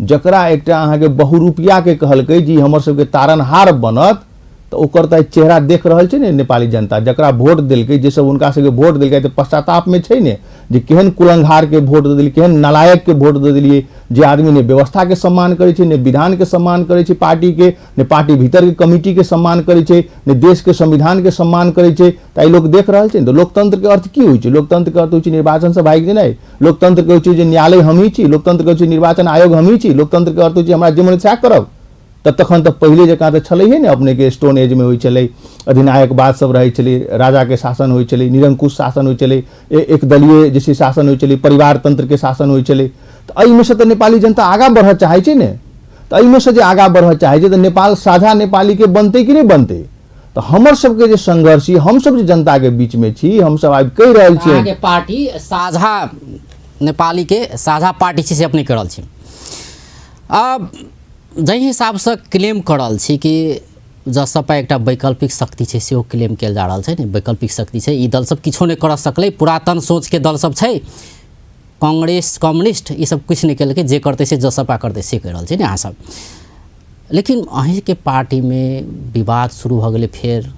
जकरा एकटा अहाँके बहुरूपियाके कहलकै जे ई हमर सबके तारणहार बनत, तऽ ओकर तऽ चेहरा देख रहल छै ने नेपाली जनता, जकरा वोट देलकै, जे सब हुनका सबके वोट देलकै, तऽ पश्चातापमे छै ने जे केहन कुलंघारके वोट दऽ देलियै, केहन नालायकके वोट दऽ देलियै, जे आदमी ने व्यवस्थाके सम्मान करै छै, ने विधानके सम्मान करै छै पार्टीके, ने पार्टी भीतरके कमिटीके सम्मान करै छै, ने देशके संविधानके सम्मान करै छै। तऽ आइ लोक देख रहल छै ने। तऽ लोकतंत्रके अर्थ की होइ छै? लोकतंत्रके अर्थ होइ छै निर्वाचनसँ भागि जेनाइ? लोकतंत्रके होइ छै जे न्यायालय हमही छी? लोकतंत्रके होइ छै निर्वाचन आयोग हमही छी? लोकतंत्रके अर्थ होइ छै हमरा जे मन सएह करब? तऽ तखन तऽ पहिले जकाँ तऽ छलैहे ने। अपनेके स्टोन एजमे होइ छलै, अधिनायकवाद सब रहै छलै, राजाके शासन होइ छलै, निरंकुश शासन होइ छलै, एकदलीय जे छै शासन होइ छलै, परिवार तंत्रके शासन होइ छलै। तऽ एहिमे से तऽ नेपाली जनता आगाँ बढ़ऽ चाहै छै ने। तऽ एहिमे से जे आगाँ बढ़ऽ चाहै छै तऽ नेपाल साझा नेपालीके बनतै कि नहि बनतै? तऽ हमर सबके जे संघर्ष छी, हमसब जे जनताके बीचमे छी, हमसब आबि कहि रहल छियै अहाँके पार्टी साझा नेपालीके साझा पार्टी छी, से अपने कहि रहल छी। आब जाहि हिसाबसँ क्लेम कऽ रहल छी कि जसपा एकटा वैकल्पिक शक्ति छै, सेहो क्लेम कयल जा रहल छै ने, वैकल्पिक शक्ति छै, ई दल सब किछो नहि करऽ सकलै, पुरातन सोचके दल सब छै, कांग्रेस कम्युनिस्ट ई सब किछु नहि केलकै, जे करतै से जसपा करतै, से कहि रहल छै ने अहाँ सब। लेकिन अहीँके पार्टीमे विवाद शुरू भऽ गेलै, फेर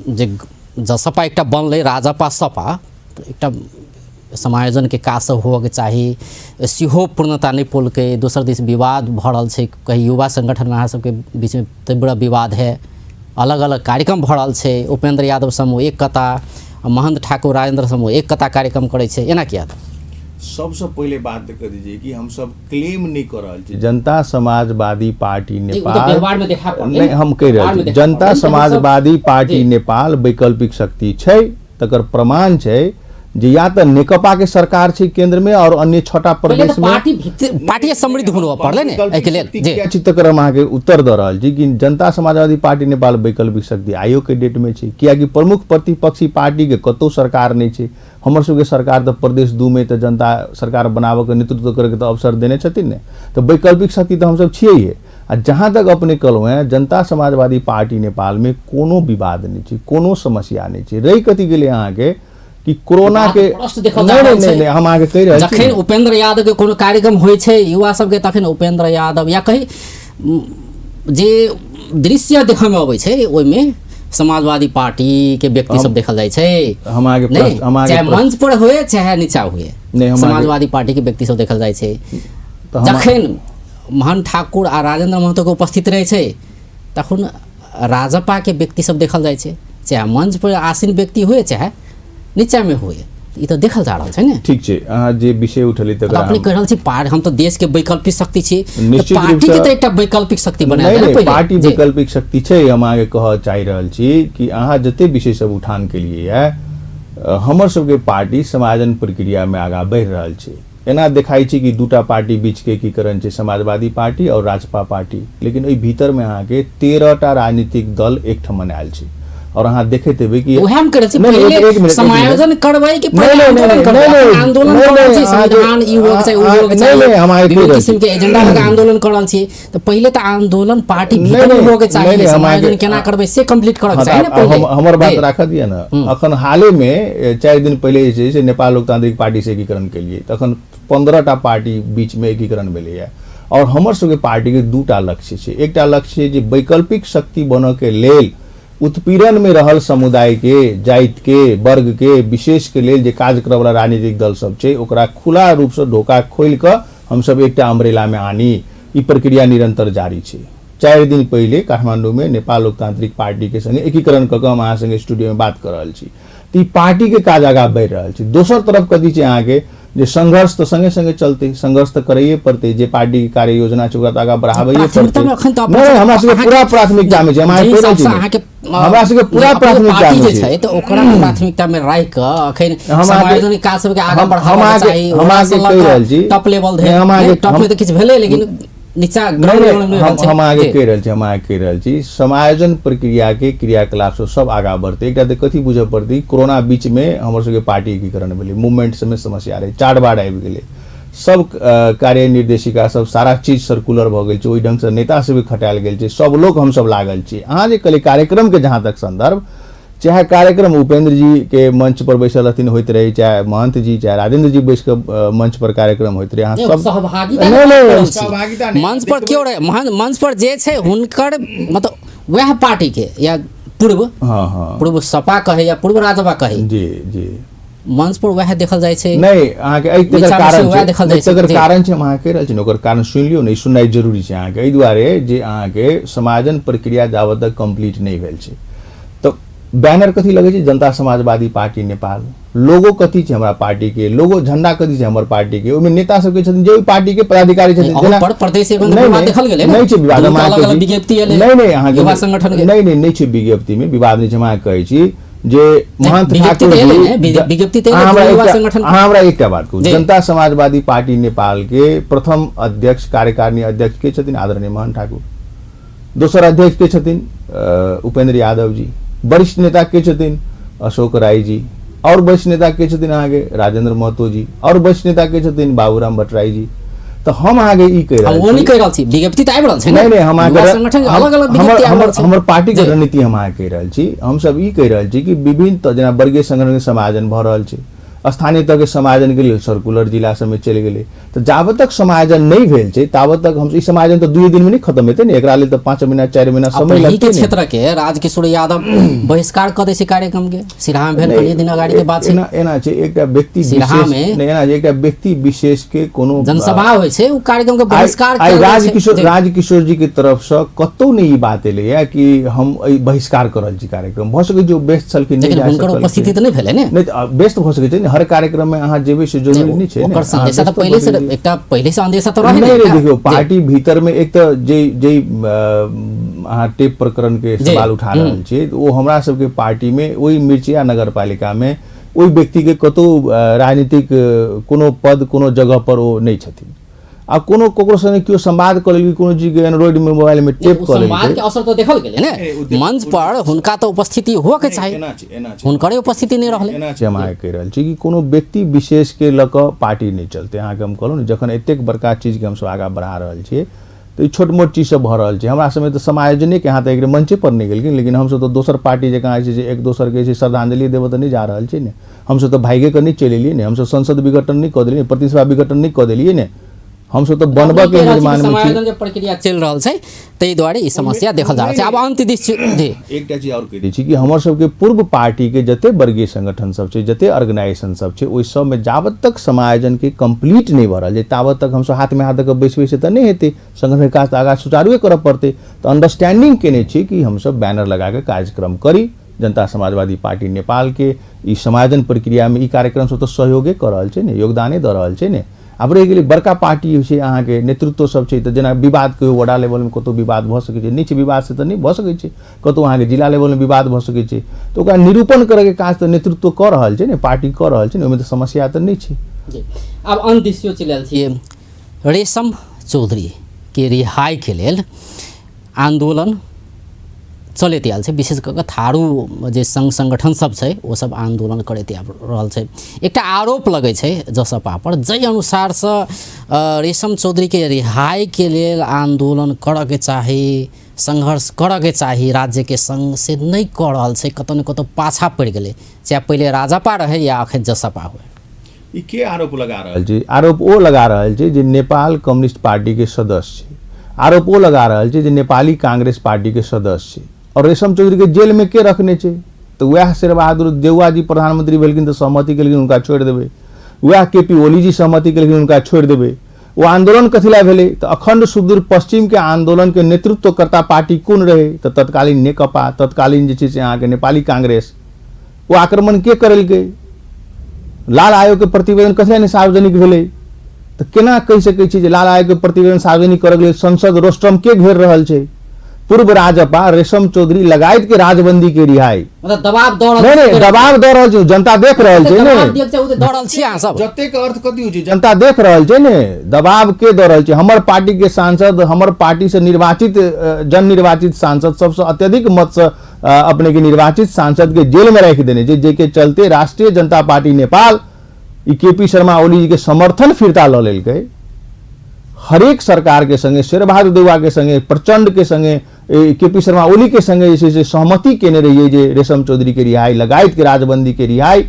जे जसपा एकटा बनलै राजपा सपा, तऽ एकटा समायोजनके काज सब होबऽके चाही, सेहो पूर्णता नहि पौलकै। दोसर दिस विवाद भऽ रहल छै, कहीं युवा संगठनमे अहाँ सबके बीचमे तीव्र विवाद है, अलग अलग कार्यक्रम भऽ रहल छै, उपेंद्र यादव समूह एक कता, महंत ठाकुर राजेंद्र समूह एक कता कार्यक्रम करै छै, एना किया? सबसँ पहिले बात कह दीजिए कि हमसब क्लेम नहि कऽ रहल छी जनता समाजवादी पार्टी नेपाल, नहि हम कहि रहल छी जनता समाजवादी पार्टी नेपाल वैकल्पिक शक्ति छै। तकर प्रमाण छै जे या तऽ नेकपा के सरकार छै केंद्र में और अन्य छटा प्रदेश में पार्टी समृद्ध होनो पड़लै ने एहि लेल। जी तकर हम अहाँके उत्तर दऽ रहल छी कि जनता समाजवादी पार्टी नेपाल वैकल्पिक शक्ति आइयो के डेट में छै, कियाकि प्रमुख प्रतिपक्षी पार्टी के कतौ सरकार नहि छै। हमर सबके सरकार तऽ प्रदेश 2 में तऽ जनता सरकार बनाबऽ के नेतृत्व करैके तऽ अवसर देने छथिन ने, तऽ वैकल्पिक शक्ति तऽ हमसब छियै। आ जहाँ तक अपने कहलहुँ हेँ, जनता समाजवादी पार्टी नेपालमे कोनो विवाद नहि छै, कोनो समस्या नहि छै। रहि कथी गेलै अहाँके कि कोरोना के नहि नहि नहि हम अहाँके कहि रहल छी, जखन उपेंद्र यादव के कोनो कार्यक्रम होइ छै युवा सबके, तखन उपेंद्र यादव या कहीं जे दृश्य देखयमे अबै छै ओहिमे समाजवादी पार्टी के व्यक्ति सब देखल जाइ छै। हम अहाँके चाहे मंच पर हुए चाहे नीचा हुए, समाजवादी पार्टी के व्यक्ति सब देखल जाइ छै। जखन मोहन ठाकुर आ राजेंद्र महतो के उपस्थित रहै छै तखन राजपा के व्यक्ति सब देखल जाइ छै, चाहे मंच पर आसीन व्यक्ति हुए चाहे नीचा में हुए, ई तऽ देखल जा रहल छै ने। ठीक छै, अहाँ जे विषय उठेली तकरा अपने कहि रहल छी हम तऽ देश के वैकल्पिक शक्ति छी, पार्टी के तऽ एकटा वैकल्पिक शक्ति बनायल जाय ने। पार्टी वैकल्पिक शक्ति छै। हम अहाँके कहऽ चाहि रहल छी कि अहाँ जते विषय सब उठान केलियै ये, हमर सबके पार्टी समायोजन प्रक्रिया में आगाँ बढ़ि रहल छै। एना देखाइ छै कि दूटा पार्टी बीचके एकीकरण छै, समाजवादी पार्टी और राजपा पार्टी, लेकिन एहि भीतरमे अहाँके 13टा राजनीतिक दल एकठमन आयल छै। आओर अहाँ देखैत हेबै कि उएह हम करै छी, नहि, पहिले एक मिनट, एक मिनट। समायोजन करबै कि नहि, पहिले नहि, आंदोलन नहि, करबै? नहि, अपना आंदोलन नहि, कर रहल छी, नहि, संविधान ई होके चाही, ओ होके नहि, चाही, नहि, हम अहाँके विभिन्न कहि रहल किसिम के छी। एजेंडा लऽ कऽ आंदोलन कर रहल छी, तऽ पहिले तऽ आंदोलन पार्टी नहि, भीतर नहि, होके चाही, नहि, नहि, हम समायोजन अहाँके- केना करबै से कंप्लीट करऽ के हाँ, चाही ने तऽ आब पहिले। हमर बात जी। राखऽ दिअ ने। अखन हालेमे 4 दिन पहिले जे छै से नेपाल लोकतांत्रिक पार्टी से एकीकरण केलियै, तखन 15टा पार्टी बीचमे एकीकरण भेलैए। आओर हमर सबके पार्टीके 2टा लक्ष्य छै। एकटा लक्ष्य छै जे वैकल्पिक शक्ति बनऽके लेल उत्पीड़नमे रहल समुदायके, जातिके, वर्गके, विशेषके लेल जे काज करऽवला राजनीतिक दल सब छै ओकरा खुला रूपसँ ढोका खोलि कऽ हमसब एकटा अम्ब्रेलामे आनी। ई प्रक्रिया निरंतर जारी छै। 4 दिन पहिले काठमाण्डूमे नेपाल लोकतांत्रिक पार्टीके संगे एकीकरण कऽ कऽ हम अहाँ संगे स्टूडियोमे बात कऽ रहल छी। तऽ ई पार्टीके काज आगाँ बढ़ि रहल छै। दोसर तरफ कथी छै अहाँके जे संघर्ष तऽ संगे संगे चलतै, संघर्ष तऽ करैए पड़तै, जे पार्टीके कार्य योजना छै ओकरा तऽ आगाँ बढ़ाबैए पड़तै। प्राथमिकतामे अखन तऽ नहि, अपन हमरा सबके अहाँके पूरा प्राथमिकतामे छै, हम अहाँके जाहि कहि रहल छी हिसाबसँ ने। अहाँके, हमरा सबके पूरा जे अपने प्राथमिकतामे पार्टी जे छै। छै तऽ ओकरा प्राथमिकतामे राखि कऽ अखन हम अहाँके- समायोजन काज सबके आगाँ हम बढ़ाबऽ अहाँके- चाही, हम ओकरा अहाँके सँ लऽ कहि कऽ रहल छी। टॉप लेवल धरि। नहि, हम अहाँके- नहि, टॉप मे हम- तऽ किछु भेलै लेकिन नीचा नहि, ग्राउंड नहि, लेवल मे हम रहल छै। हम अहाँके जी। कहि रहल छी, हम अहाँके कहि रहल छी, समायोजन प्रक्रियाके क्रियाकलाप सब सब आगाँ बढ़तै। एकटा तऽ कथी बुझऽ पड़तै, कोरोना बीचमे हमर सबके पार्टी एकीकरण भेलै, मूवमेंट सबमे समस्या रहै, चार बार आबि गेलै, सब कार्य निर्देशिका सब सारा चीज सर्कुलर भऽ गेल छै, ओहि ढङ्गसँ नेता सबके खटायल गेल छै, सब लोक हमसब लागल छी। अहाँ जे कहलियै कार्यक्रमके जहाँ तक सन्दर्भ, चाहे कार्यक्रम उपेंद्र जी के मंच पर बैसल रहथिन होइत रहे, चाहे महंत जी चाहे राजेंद्र जी बैस कऽ मंच पर कार्यक्रम होइत रहे, अहाँ नहि, सब सहभागिता नहि, के नहि, बात कऽ रहल छी। सहभागिता नहि, मंच पर क्यों रहे, मंच पर जे छै हुनकर मतलब वएह पार्टी के या पूर्व, हाँ, हाँ। पूर्व सपा कहे या पूर्व राजपा कहे, जी, जी। मंच पर वएह देखल जाइ छै। नहि, अहाँके एहि तकर नीचा मे कारण से वएह छै, देखल जाइ छै। तकर जी। कारण छै, हम अहाँके कहि रहल छी ने, ओकर कारण सुनि लियौ ने, ई सुननाइ जरूरी छै अहाँके, एहि दुआरे जे अहाँके समाजन प्रक्रिया जाबत तक कम्प्लीट नहि भेल छै। तऽ बैनर कथी लगै छै, जनता समाजवादी पार्टी नेपाल, लोगो कथी छै हमरा पार्टी के, लोगो झंडा कथी छै हमर पार्टी के, ओहिमे नेता सबके छथिन जे ओहि पार्टी के पदाधिकारी छथिन। अहू जेना पर प्रदेश एवं नहि, विवाद नहि, देखल गेलै ने? नहि छै विवाद, दुनू हम अहाँके अलग-अलग कहै छी। विज्ञप्ति एलै, नहि, नहि, अहाँके युवा संगठन के। नहि, नहि, नहि छै विज्ञप्ति में विवाद नहि छै। हम अहाँके कहै छी जे महंत विज्ञप्ति ठाकुर तऽ एलै जी, ने, विज्ञप्ति तऽ एलै, अहाँ हमरा युवा एकटा- संगठन के। अहाँ हमरा एकटा बात कहू, जी। जनता समाजवादी पार्टी नेपाल के प्रथम अध्यक्ष कार्यकारिणी अध्यक्ष के छथिन आदरणीय महंत ठाकुर, दोसर अध्यक्ष के छथिन उपेंद्र यादव जी, वरिष्ठ नेता के छथिन अशोक राय जी, और वरिष्ठ नेता के छथिन अहाँके राजेंद्र महतो जी, और वरिष्ठ नेता के छथिन बाबूराम भट्टराई जी। तऽ हम अहाँके ई कहि हम रहल ओ नहि छी। कहि रहल छी, विज्ञप्ति तऽ आबि रहल छै ने। नहि, नहि, हम अहाँके युवा संगठन के अलग-अलग विज्ञप्ति आबि रहल छै। हमर पार्टी के जी। रणनीति हम अहाँके कहि रहल छी। हमसब ई कहि रहल छी कि विभिन्न जेना वर्गीय संगठन के समायोजन भऽ रहल छै, स्थानीय तहके समायोजन के लेल सर्कुलर जिला सबमे चलि गेलै, तऽ जाबत तक समायोजन नहि भेल छै ताबत तक हम ई समायोजन तऽ 2 दिन में नहि खत्म हेतै ने, एकरा लेल तऽ 5 महीना 4 महीना समय अपनही लगतै के ने। क्षेत्र के राजकिशोर यादव बहिष्कार कऽ दै छै कार्यक्रम के, सिरहा में भेल नहि, कनि दिन अगाडि के बात छै। एना छै, एकटा व्यक्ति सिरहा विशेष में नहि, एना छै, एकटा व्यक्ति विशेष के कोनो जनसभा होइ छै, ओ कार्यक्रम के बहिष्कार आइ कयल जाइ छै। जी। राजकिशोर जी के तरफ से कतौ नहि ई बात एलैया कि हम एहि बहिष्कार कर रहल छी कार्यक्रम। भऽ सकै छै ओ व्यस्त छलखिन, नहि लेकिन जा हुनकर सकलखिन। उपस्थिति तऽ नहि भेलै ने। नहि, तऽ व्यस्त भऽ सकै छै ने, हर कार्यक्रम में अहाँ जेबै से जरूरी नहि छै ने। ओकर अहाँ संदेशा तऽ व्यस्त पहिले से भऽ जेबै। एकटा पहिले से अंदेशा तऽ रहै नहि, ने नहि, एकटा। देखियौ, जी। पार्टी भीतर में एक तऽ जे, अहाँ टेप प्रकरण के जी। सवाल उठा रहल छियै, तऽ ओ हमरा सबके पार्टी में ओहि मिर्चिया नगरपालिका में ओहि व्यक्ति के कतौ राजनीतिक कोनो पद कोनो जगह पर ओ नहि छथिन। आ कोनो ककरो संगे केओ संवाद कऽ लेलकै, कोनो चीज के एंड्रॉइड में मोबाइल में टेप ओ कऽ लेलकै। संवाद के अवसर तऽ देखल गेलै ने, ए, ओ देख- मंच पर हुनका तऽ उपस्थिति हुअ के चाही, एना छै, एना छै। हुनकरे उपस्थिति नहि रहलै। एना छै, हम अहाँके कहि रहल छी कि कोनो व्यक्ति विशेष के लऽ कऽ पार्टी नहि चलतै। अहाँके हम कहलहुँ ने, जखन एतेक बड़का चीजके हमसब आगाँ बढ़ा रहल छियै तऽ ई छोट मोट चीज सब भऽ रहल छै। हमरा सबमे तऽ समायोजने के यहाँ तऽ एक मंचे पर नहि गेलखिन, लेकिन हमसब तऽ दोसर पार्टी जकाँ जे छै से एक दोसरके जे छै श्रद्धांजलि देबऽ तऽ नहि जा रहल छी ने। हमसब तऽ भागिए कऽ नहि चलि एलियै ने, हमसब संसद विघटन नहि कऽ देलियै, प्रतिसभा विघटन नहि कऽ देलियै ने, हमसब तऽ बनबऽ के निर्माण मे छी। समायोजन के प्रक्रिया चलि रहल छै, ताहि दुआरे ई समस्या देखल जा रहल छै। आब अंत दिस जी। एकटा चीज आओर कहि दै छी कि हमर सबके पूर्व पार्टी के जते वर्गीय संगठन सब छै, जते ऑर्गेनाइजेशन सब छै, ओहि सबमे जाबत तक समायोजन के कम्प्लीट नहि भऽ रहल छै ताबत तक हमसब हाथमे हाथ दऽ कऽ बैसबै से तऽ नहि हेतै। संगठन के काज तऽ आगाँ सुचारुए करऽ पड़तै। तऽ अंडरस्टैंडिंग केने छी कि हमसब बैनर लगा कऽ कार्यक्रम करी। जनता समाजवादी पार्टी नेपाल के ई समायोजन प्रक्रिया में ई कार्यक्रम सब तऽ सहयोगे कऽ रहल छै ने, योगदाने दऽ रहल छै ने। आब रहि गेलै बड़का पार्टी छै अहाँके नेतृत्व सब छै, तऽ जेना विवाद कहियो वडा लेवलमे कतहु विवाद भऽ सकै छै, नहि छै विवाद से तऽ नहि भऽ सकै छै, कतहु अहाँके जिला लेवलमे विवाद भऽ सकै छै, तऽ ओकरा निरूपण करैके काज तऽ नेतृत्व कऽ रहल छै ने, पार्टी कऽ रहल छै ने, ओहिमे तऽ समस्या तऽ नहि छै। जी। आब अन्त दिस चलि आयल छियै। रेशम चौधरी के रिहाई के लेल आंदोलन चलैत आयल छै। विशेष कऽ कऽ थारू जे सङ्घ संगठन सब छै ओ सब आंदोलन करैत आबि रहल छै। एकटा आरोप लगै छै जसपा पर, जाहि अनुसारसँ रेशम चौधरीके रिहाइके लेल आंदोलन करऽके चाही, संघर्ष करऽके चाही राज्यके सङ्ग, से नहि कऽ रहल छै, कतौ ने कतौ पाछा पड़ि गेलै, चाहे पहिले राजपा रहै या अखन जसपा हुए। ई के आरोप लगा रहल छै? आरोप ओ लगा रहल छै जे नेपाल कम्युनिस्ट पार्टीके सदस्य छै, आरोप ओ लगा रहल छै जे नेपाली कांग्रेस पार्टीके सदस्य छै। और रेशम चौधरीके जेलमे के रखने छै? तऽ वएह शेरबहादुर देउवा जी प्रधानमंत्री भेलखिन तऽ सहमति केलखिन हुनका छोड़ि देबै, वएह के पी ओली जी सहमति केलखिन हुनका छोड़ि देबै। ओ आंदोलन कथी लए भेलै? तऽ अखंड सुदूर पश्चिमके आंदोलनके नेतृत्वकर्ता पार्टी कोन रहै? तऽ तत्कालीन नेकपा, तत्कालीन जे छै से अहाँके नेपाली कांग्रेस। ओ आक्रमण के करेलकै? लाल आयोग के प्रतिवेदन कथी लए नहि सार्वजनिक भेलै? तऽ केना कहि सकै छी जे लाल आयोग के प्रतिवेदन सार्वजनिक करऽ के लेल संसद रोस्ट्रम के घेर रहल छै? पूर्व राजपा रेशम चौधरी लगायत के राजबंदी के रिहाई, मतलब दबाव दऽ रहल नहि नहि दबाव दऽ रहल छै, जनता देख रहल छै ने, दबाव दिअ के छै, ओ तऽ दऽ रहल छी अहाँ सब। जतेक अर्थ कथी होइ छै, जनता देख रहल छै ने दबाव के दऽ रहल छै। हमर पार्टी के सांसद, हमर पार्टी से निर्वाचित जन निर्वाचित सांसद सबसँ अत्यधिक मत से अपने के निर्वाचित सांसद के जेल में राखि देने छै, जाहिके चलते राष्ट्रीय जनता पार्टी नेपाल ई के पी शर्मा ओली जी के समर्थन फिरता लऽ लेलकै। हरेक सरकार के संगे, शेरबहादुर देउवा के संगे, प्रचंड के संगे, के पी शर्मा ओली के संगे जे छै से सहमति केने रहियै जे रेशम चौधरी के रिहाई, लगायत के राजबंदी के रिहाई,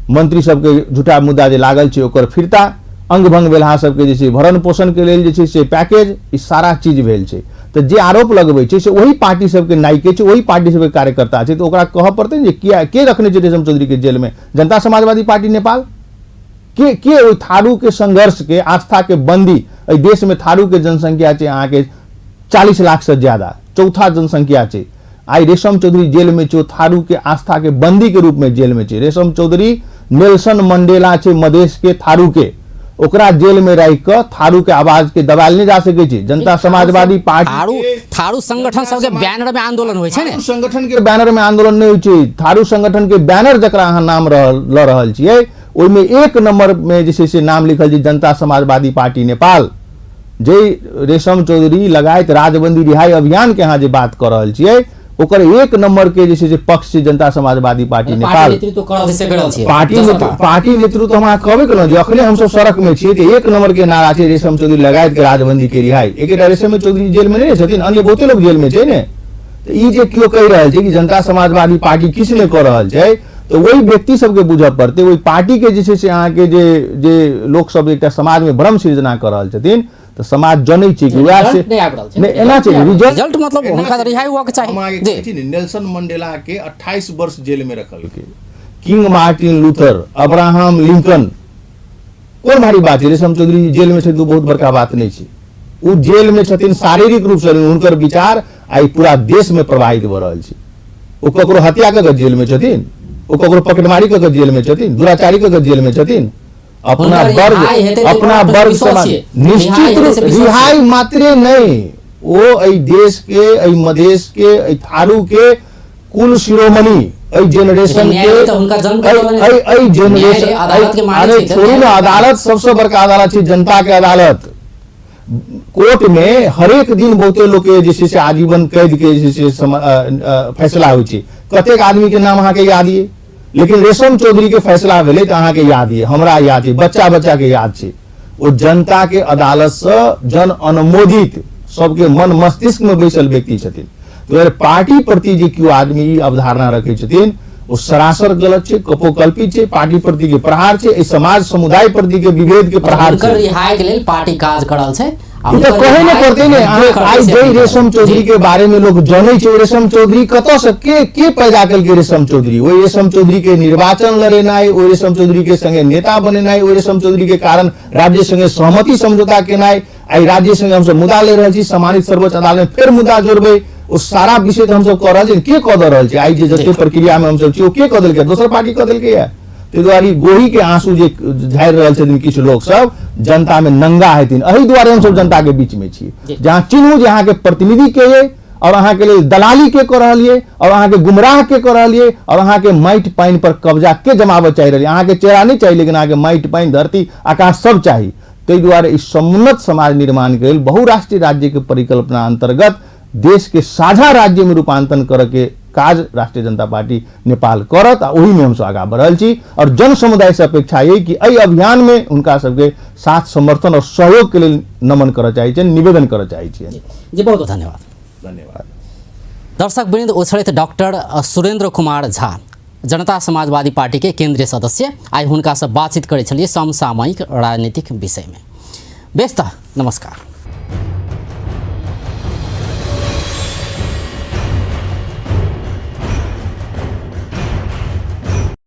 मंत्री सबके झूठा मुद्दा जे लागल छै ओकर फिरता, अंग भंग भेलहा सबके जे छै भरण पोषण के लेल जे छै से पैकेज, ई सारा चीज भेल छै। तऽ जे आरोप लगबै छै से ओही पार्टी सबके नायके छै, ओही पार्टी सबके कार्यकर्ता छै, तऽ ओकरा कहऽ पड़तै ने जे किया के रखने छै रेशम चौधरी के जेल में? जनता समाजवादी पार्टी नेपाल के ओहि थारू के संघर्ष के आस्था के बंदी। एहि देश में थारू के जनसंख्या छै अहाँके 40 लाख से ज्यादा, चौथा जनसंख्या छै। आइ रेशम चौधरी जेल में छै, थारू के आस्था के बंदी के रूप में जेल में छै। रेशम चौधरी नेल्सन मंडेला छै मधेश के थारू के, ओकरा जेल में राखि कऽ थारू के आवाज के दबायल नहि जा सकै छै। जनता समाजवादी पार्टी थारू थारू संगठन सबके बैनर में आंदोलन होइ छै ने, थारू संगठन के बैनर में आंदोलन नहि होइ छै। थारू संगठन के बैनर जकरा अहाँ नाम लऽ रहल छियै ओहिमे एक नंबर में जे छै से नाम लिखल छै जनता समाजवादी पार्टी नेपाल। जे रेशम चौधरी लगायत राजबंदी रिहाई अभियान के अहाँ जे बात कऽ रहल छियै ओकर एक नंबर के जे छै से पक्ष छै जनता समाजवादी पार्टी नेपाल। नेतृत्व कऽ रहल छै से कहि रहल छियै। पार्टी नेतृत्व हम अहाँ कहबे केलहुँ जे अखने हमसब सड़क में छियै तऽ एक नंबर के नारा छै रेशम चौधरी लगायत के राजबंदी के रिहाई। एकेटा रेशम चौधरी जेल में नहि छथिन, अन्य बहुते लोग जेल में छै ने। तऽ ई जे केओ कहि रहल छै कि जनता समाजवादी पार्टी किछु नहि कऽ रहल छै, तऽ ओहि व्यक्ति सबके बुझऽ पड़तै, ओहि पार्टी के जे छै से अहाँके जे जे लोक सब एकटा समाज में भ्रम सृजना कऽ रहल छथिन, तऽ समाज जनै छै कि वएह से रिजल्ट नहि आबि रहल छै। नहि, एना छै, रिजल्ट रिजल्ट मतलब हुनका तऽ रिहाई हुअके चाही। हम अहाँके जी। कहै छी ने, नेल्सन मंडेला के 28 वर्ष जेल में रखलकै, king Martin Luther, Abraham Lincoln, कोन भारी बात छै? रेशम चौधरी जेल में छथिन, बहुत बड़का बात नहि छै। ओ जेल में छथिन शारीरिक रूप से, हुनकर विचार आइ पूरा देश में प्रवाहित भऽ रहल छै। ओ ककरो हत्या कऽ के जेल में छथिन, ओ ककरो पकड़मारी कऽ के जेल में छथिन, दुराचारी कऽ के जेल में छथिन। अपना हुनकर वर्ग, रिहाई हेतै तऽ अपना ओकरा वर्ग विश्वास समाज छियै। निश्चित रिहाई हेतै रूप से विश्वास छियै। रिहाई मात्रे नहि, ओ एहि देश के, एहि मधेश के, एहि थारू के कुल शिरोमणि, एहि जेनरेशन न्याय के, तऽ हुनका जन्म के एहि दौरान एहि एहि न्याय जेनरेशन, अदालत के मानै अरे छै तऽ छोड़ू ने, न्याय अदालत सबसँ बड़का अदालत छै जनता के अदालत। कोर्ट में हरेक दिन बहुते लोग के जे छै से आजीवन कैद के जे छै से फैसला होइ छै। कतेक आदमी के नाम अहाँके याद ये, लेकिन रेशम चौधरी के फैसला भेलै तऽ अहाँके याद ये, हमरा याद ये, बच्चा बच्चा के याद छै। ओ जनता के अदालत से जन अनुमोदित सबके मन मस्तिष्क में बैसल व्यक्ति छथिन। तो पार्टी प्रति जे केओ आदमी ई अवधारणा रखै छथिन ओ सरासर गलत छै, कपोकल्पित छै, पार्टी प्रति के प्रहार छै, एहि समाज समुदाय प्रति के विभेद के प्रहार हुनकर छै। रिहाई के लेल पार्टी काज कर रहल छै। आ ई तऽ हुनकर कहै नहि रिहाई पड़तै ने। अहाँ करतै आइ से जे अपने रेशम जी। चौधरी के बारे में लोग जनै छै, रेशम चौधरी कतऽ से के पैदा केलकै रेशम चौधरी? ओहि रेशम चौधरी के निर्वाचन लड़ेनाइ, ओहि रेशम चौधरी के संगे नेता बनेनाइ, ओहि रेशम चौधरी के कारण राज्य संगे सहमति समझौता केनाइ, आइ राज्य संगे हमसब मुद्दा ले रहल छी, सम्मानित सर्वोच्च अदालत में फेर मुद्दा जोड़बै, ओ सारा विषय तऽ हमसब कऽ रहल छी। के कऽ दऽ रहल छै? आइ जे जते प्रक्रिया में हमसब छी ओ के कऽ देलकै? दोसर पार्टी कऽ देलकै या। ताहि दुआरे ई गोही के आंसू जे झाड़ि रहल छथिन किछु लोक सब, जनता में नंगा हेथिन। एहि दुआरे हमसब जनता के बीच में छी, जहाँ चिन्हू जे अहाँके प्रतिनिधि के ये और अहाँके लेल दलाली के कऽ रहल ये और अहाँके गुमराह के कऽ रहल ये और अहाँके माटि पानि पर कब्जा के जमाबऽ चाहि रहल ये। अहाँके चेहरा नहि चाही, लेकिन अहाँके माटि पानि धरती आकाश सब चाही। ताहि दुआरे ई समुन्नत समाज निर्माण के लेल बहुराष्ट्रीय राज्य के परिकल्पना अंतर्गत देश के साझा राज्य में रूपांतरण करऽ के काज राष्ट्रीय जनता पार्टी नेपाल करत आ ओहिमे हमसब आगाँ बढ़ल छी। और जन समुदाय से अपेक्षा यही कि एहि अभियान में हुनका सबके साथ समर्थन और सहयोग के लेल नमन करऽ चाहै छियनि, निवेदन करऽ चाहै छियनि। जी, बहुत बहुत धन्यवाद। धन्यवाद। दर्शक वृंद, ओ छलथि डॉक्टर सुरेंद्र कुमार झा, जनता समाजवादी पार्टी के केंद्रीय सदस्य। आइ हुनका से बातचीत करै छलियै समसामयिक राजनीतिक विषय में। बेस तऽ नमस्कार।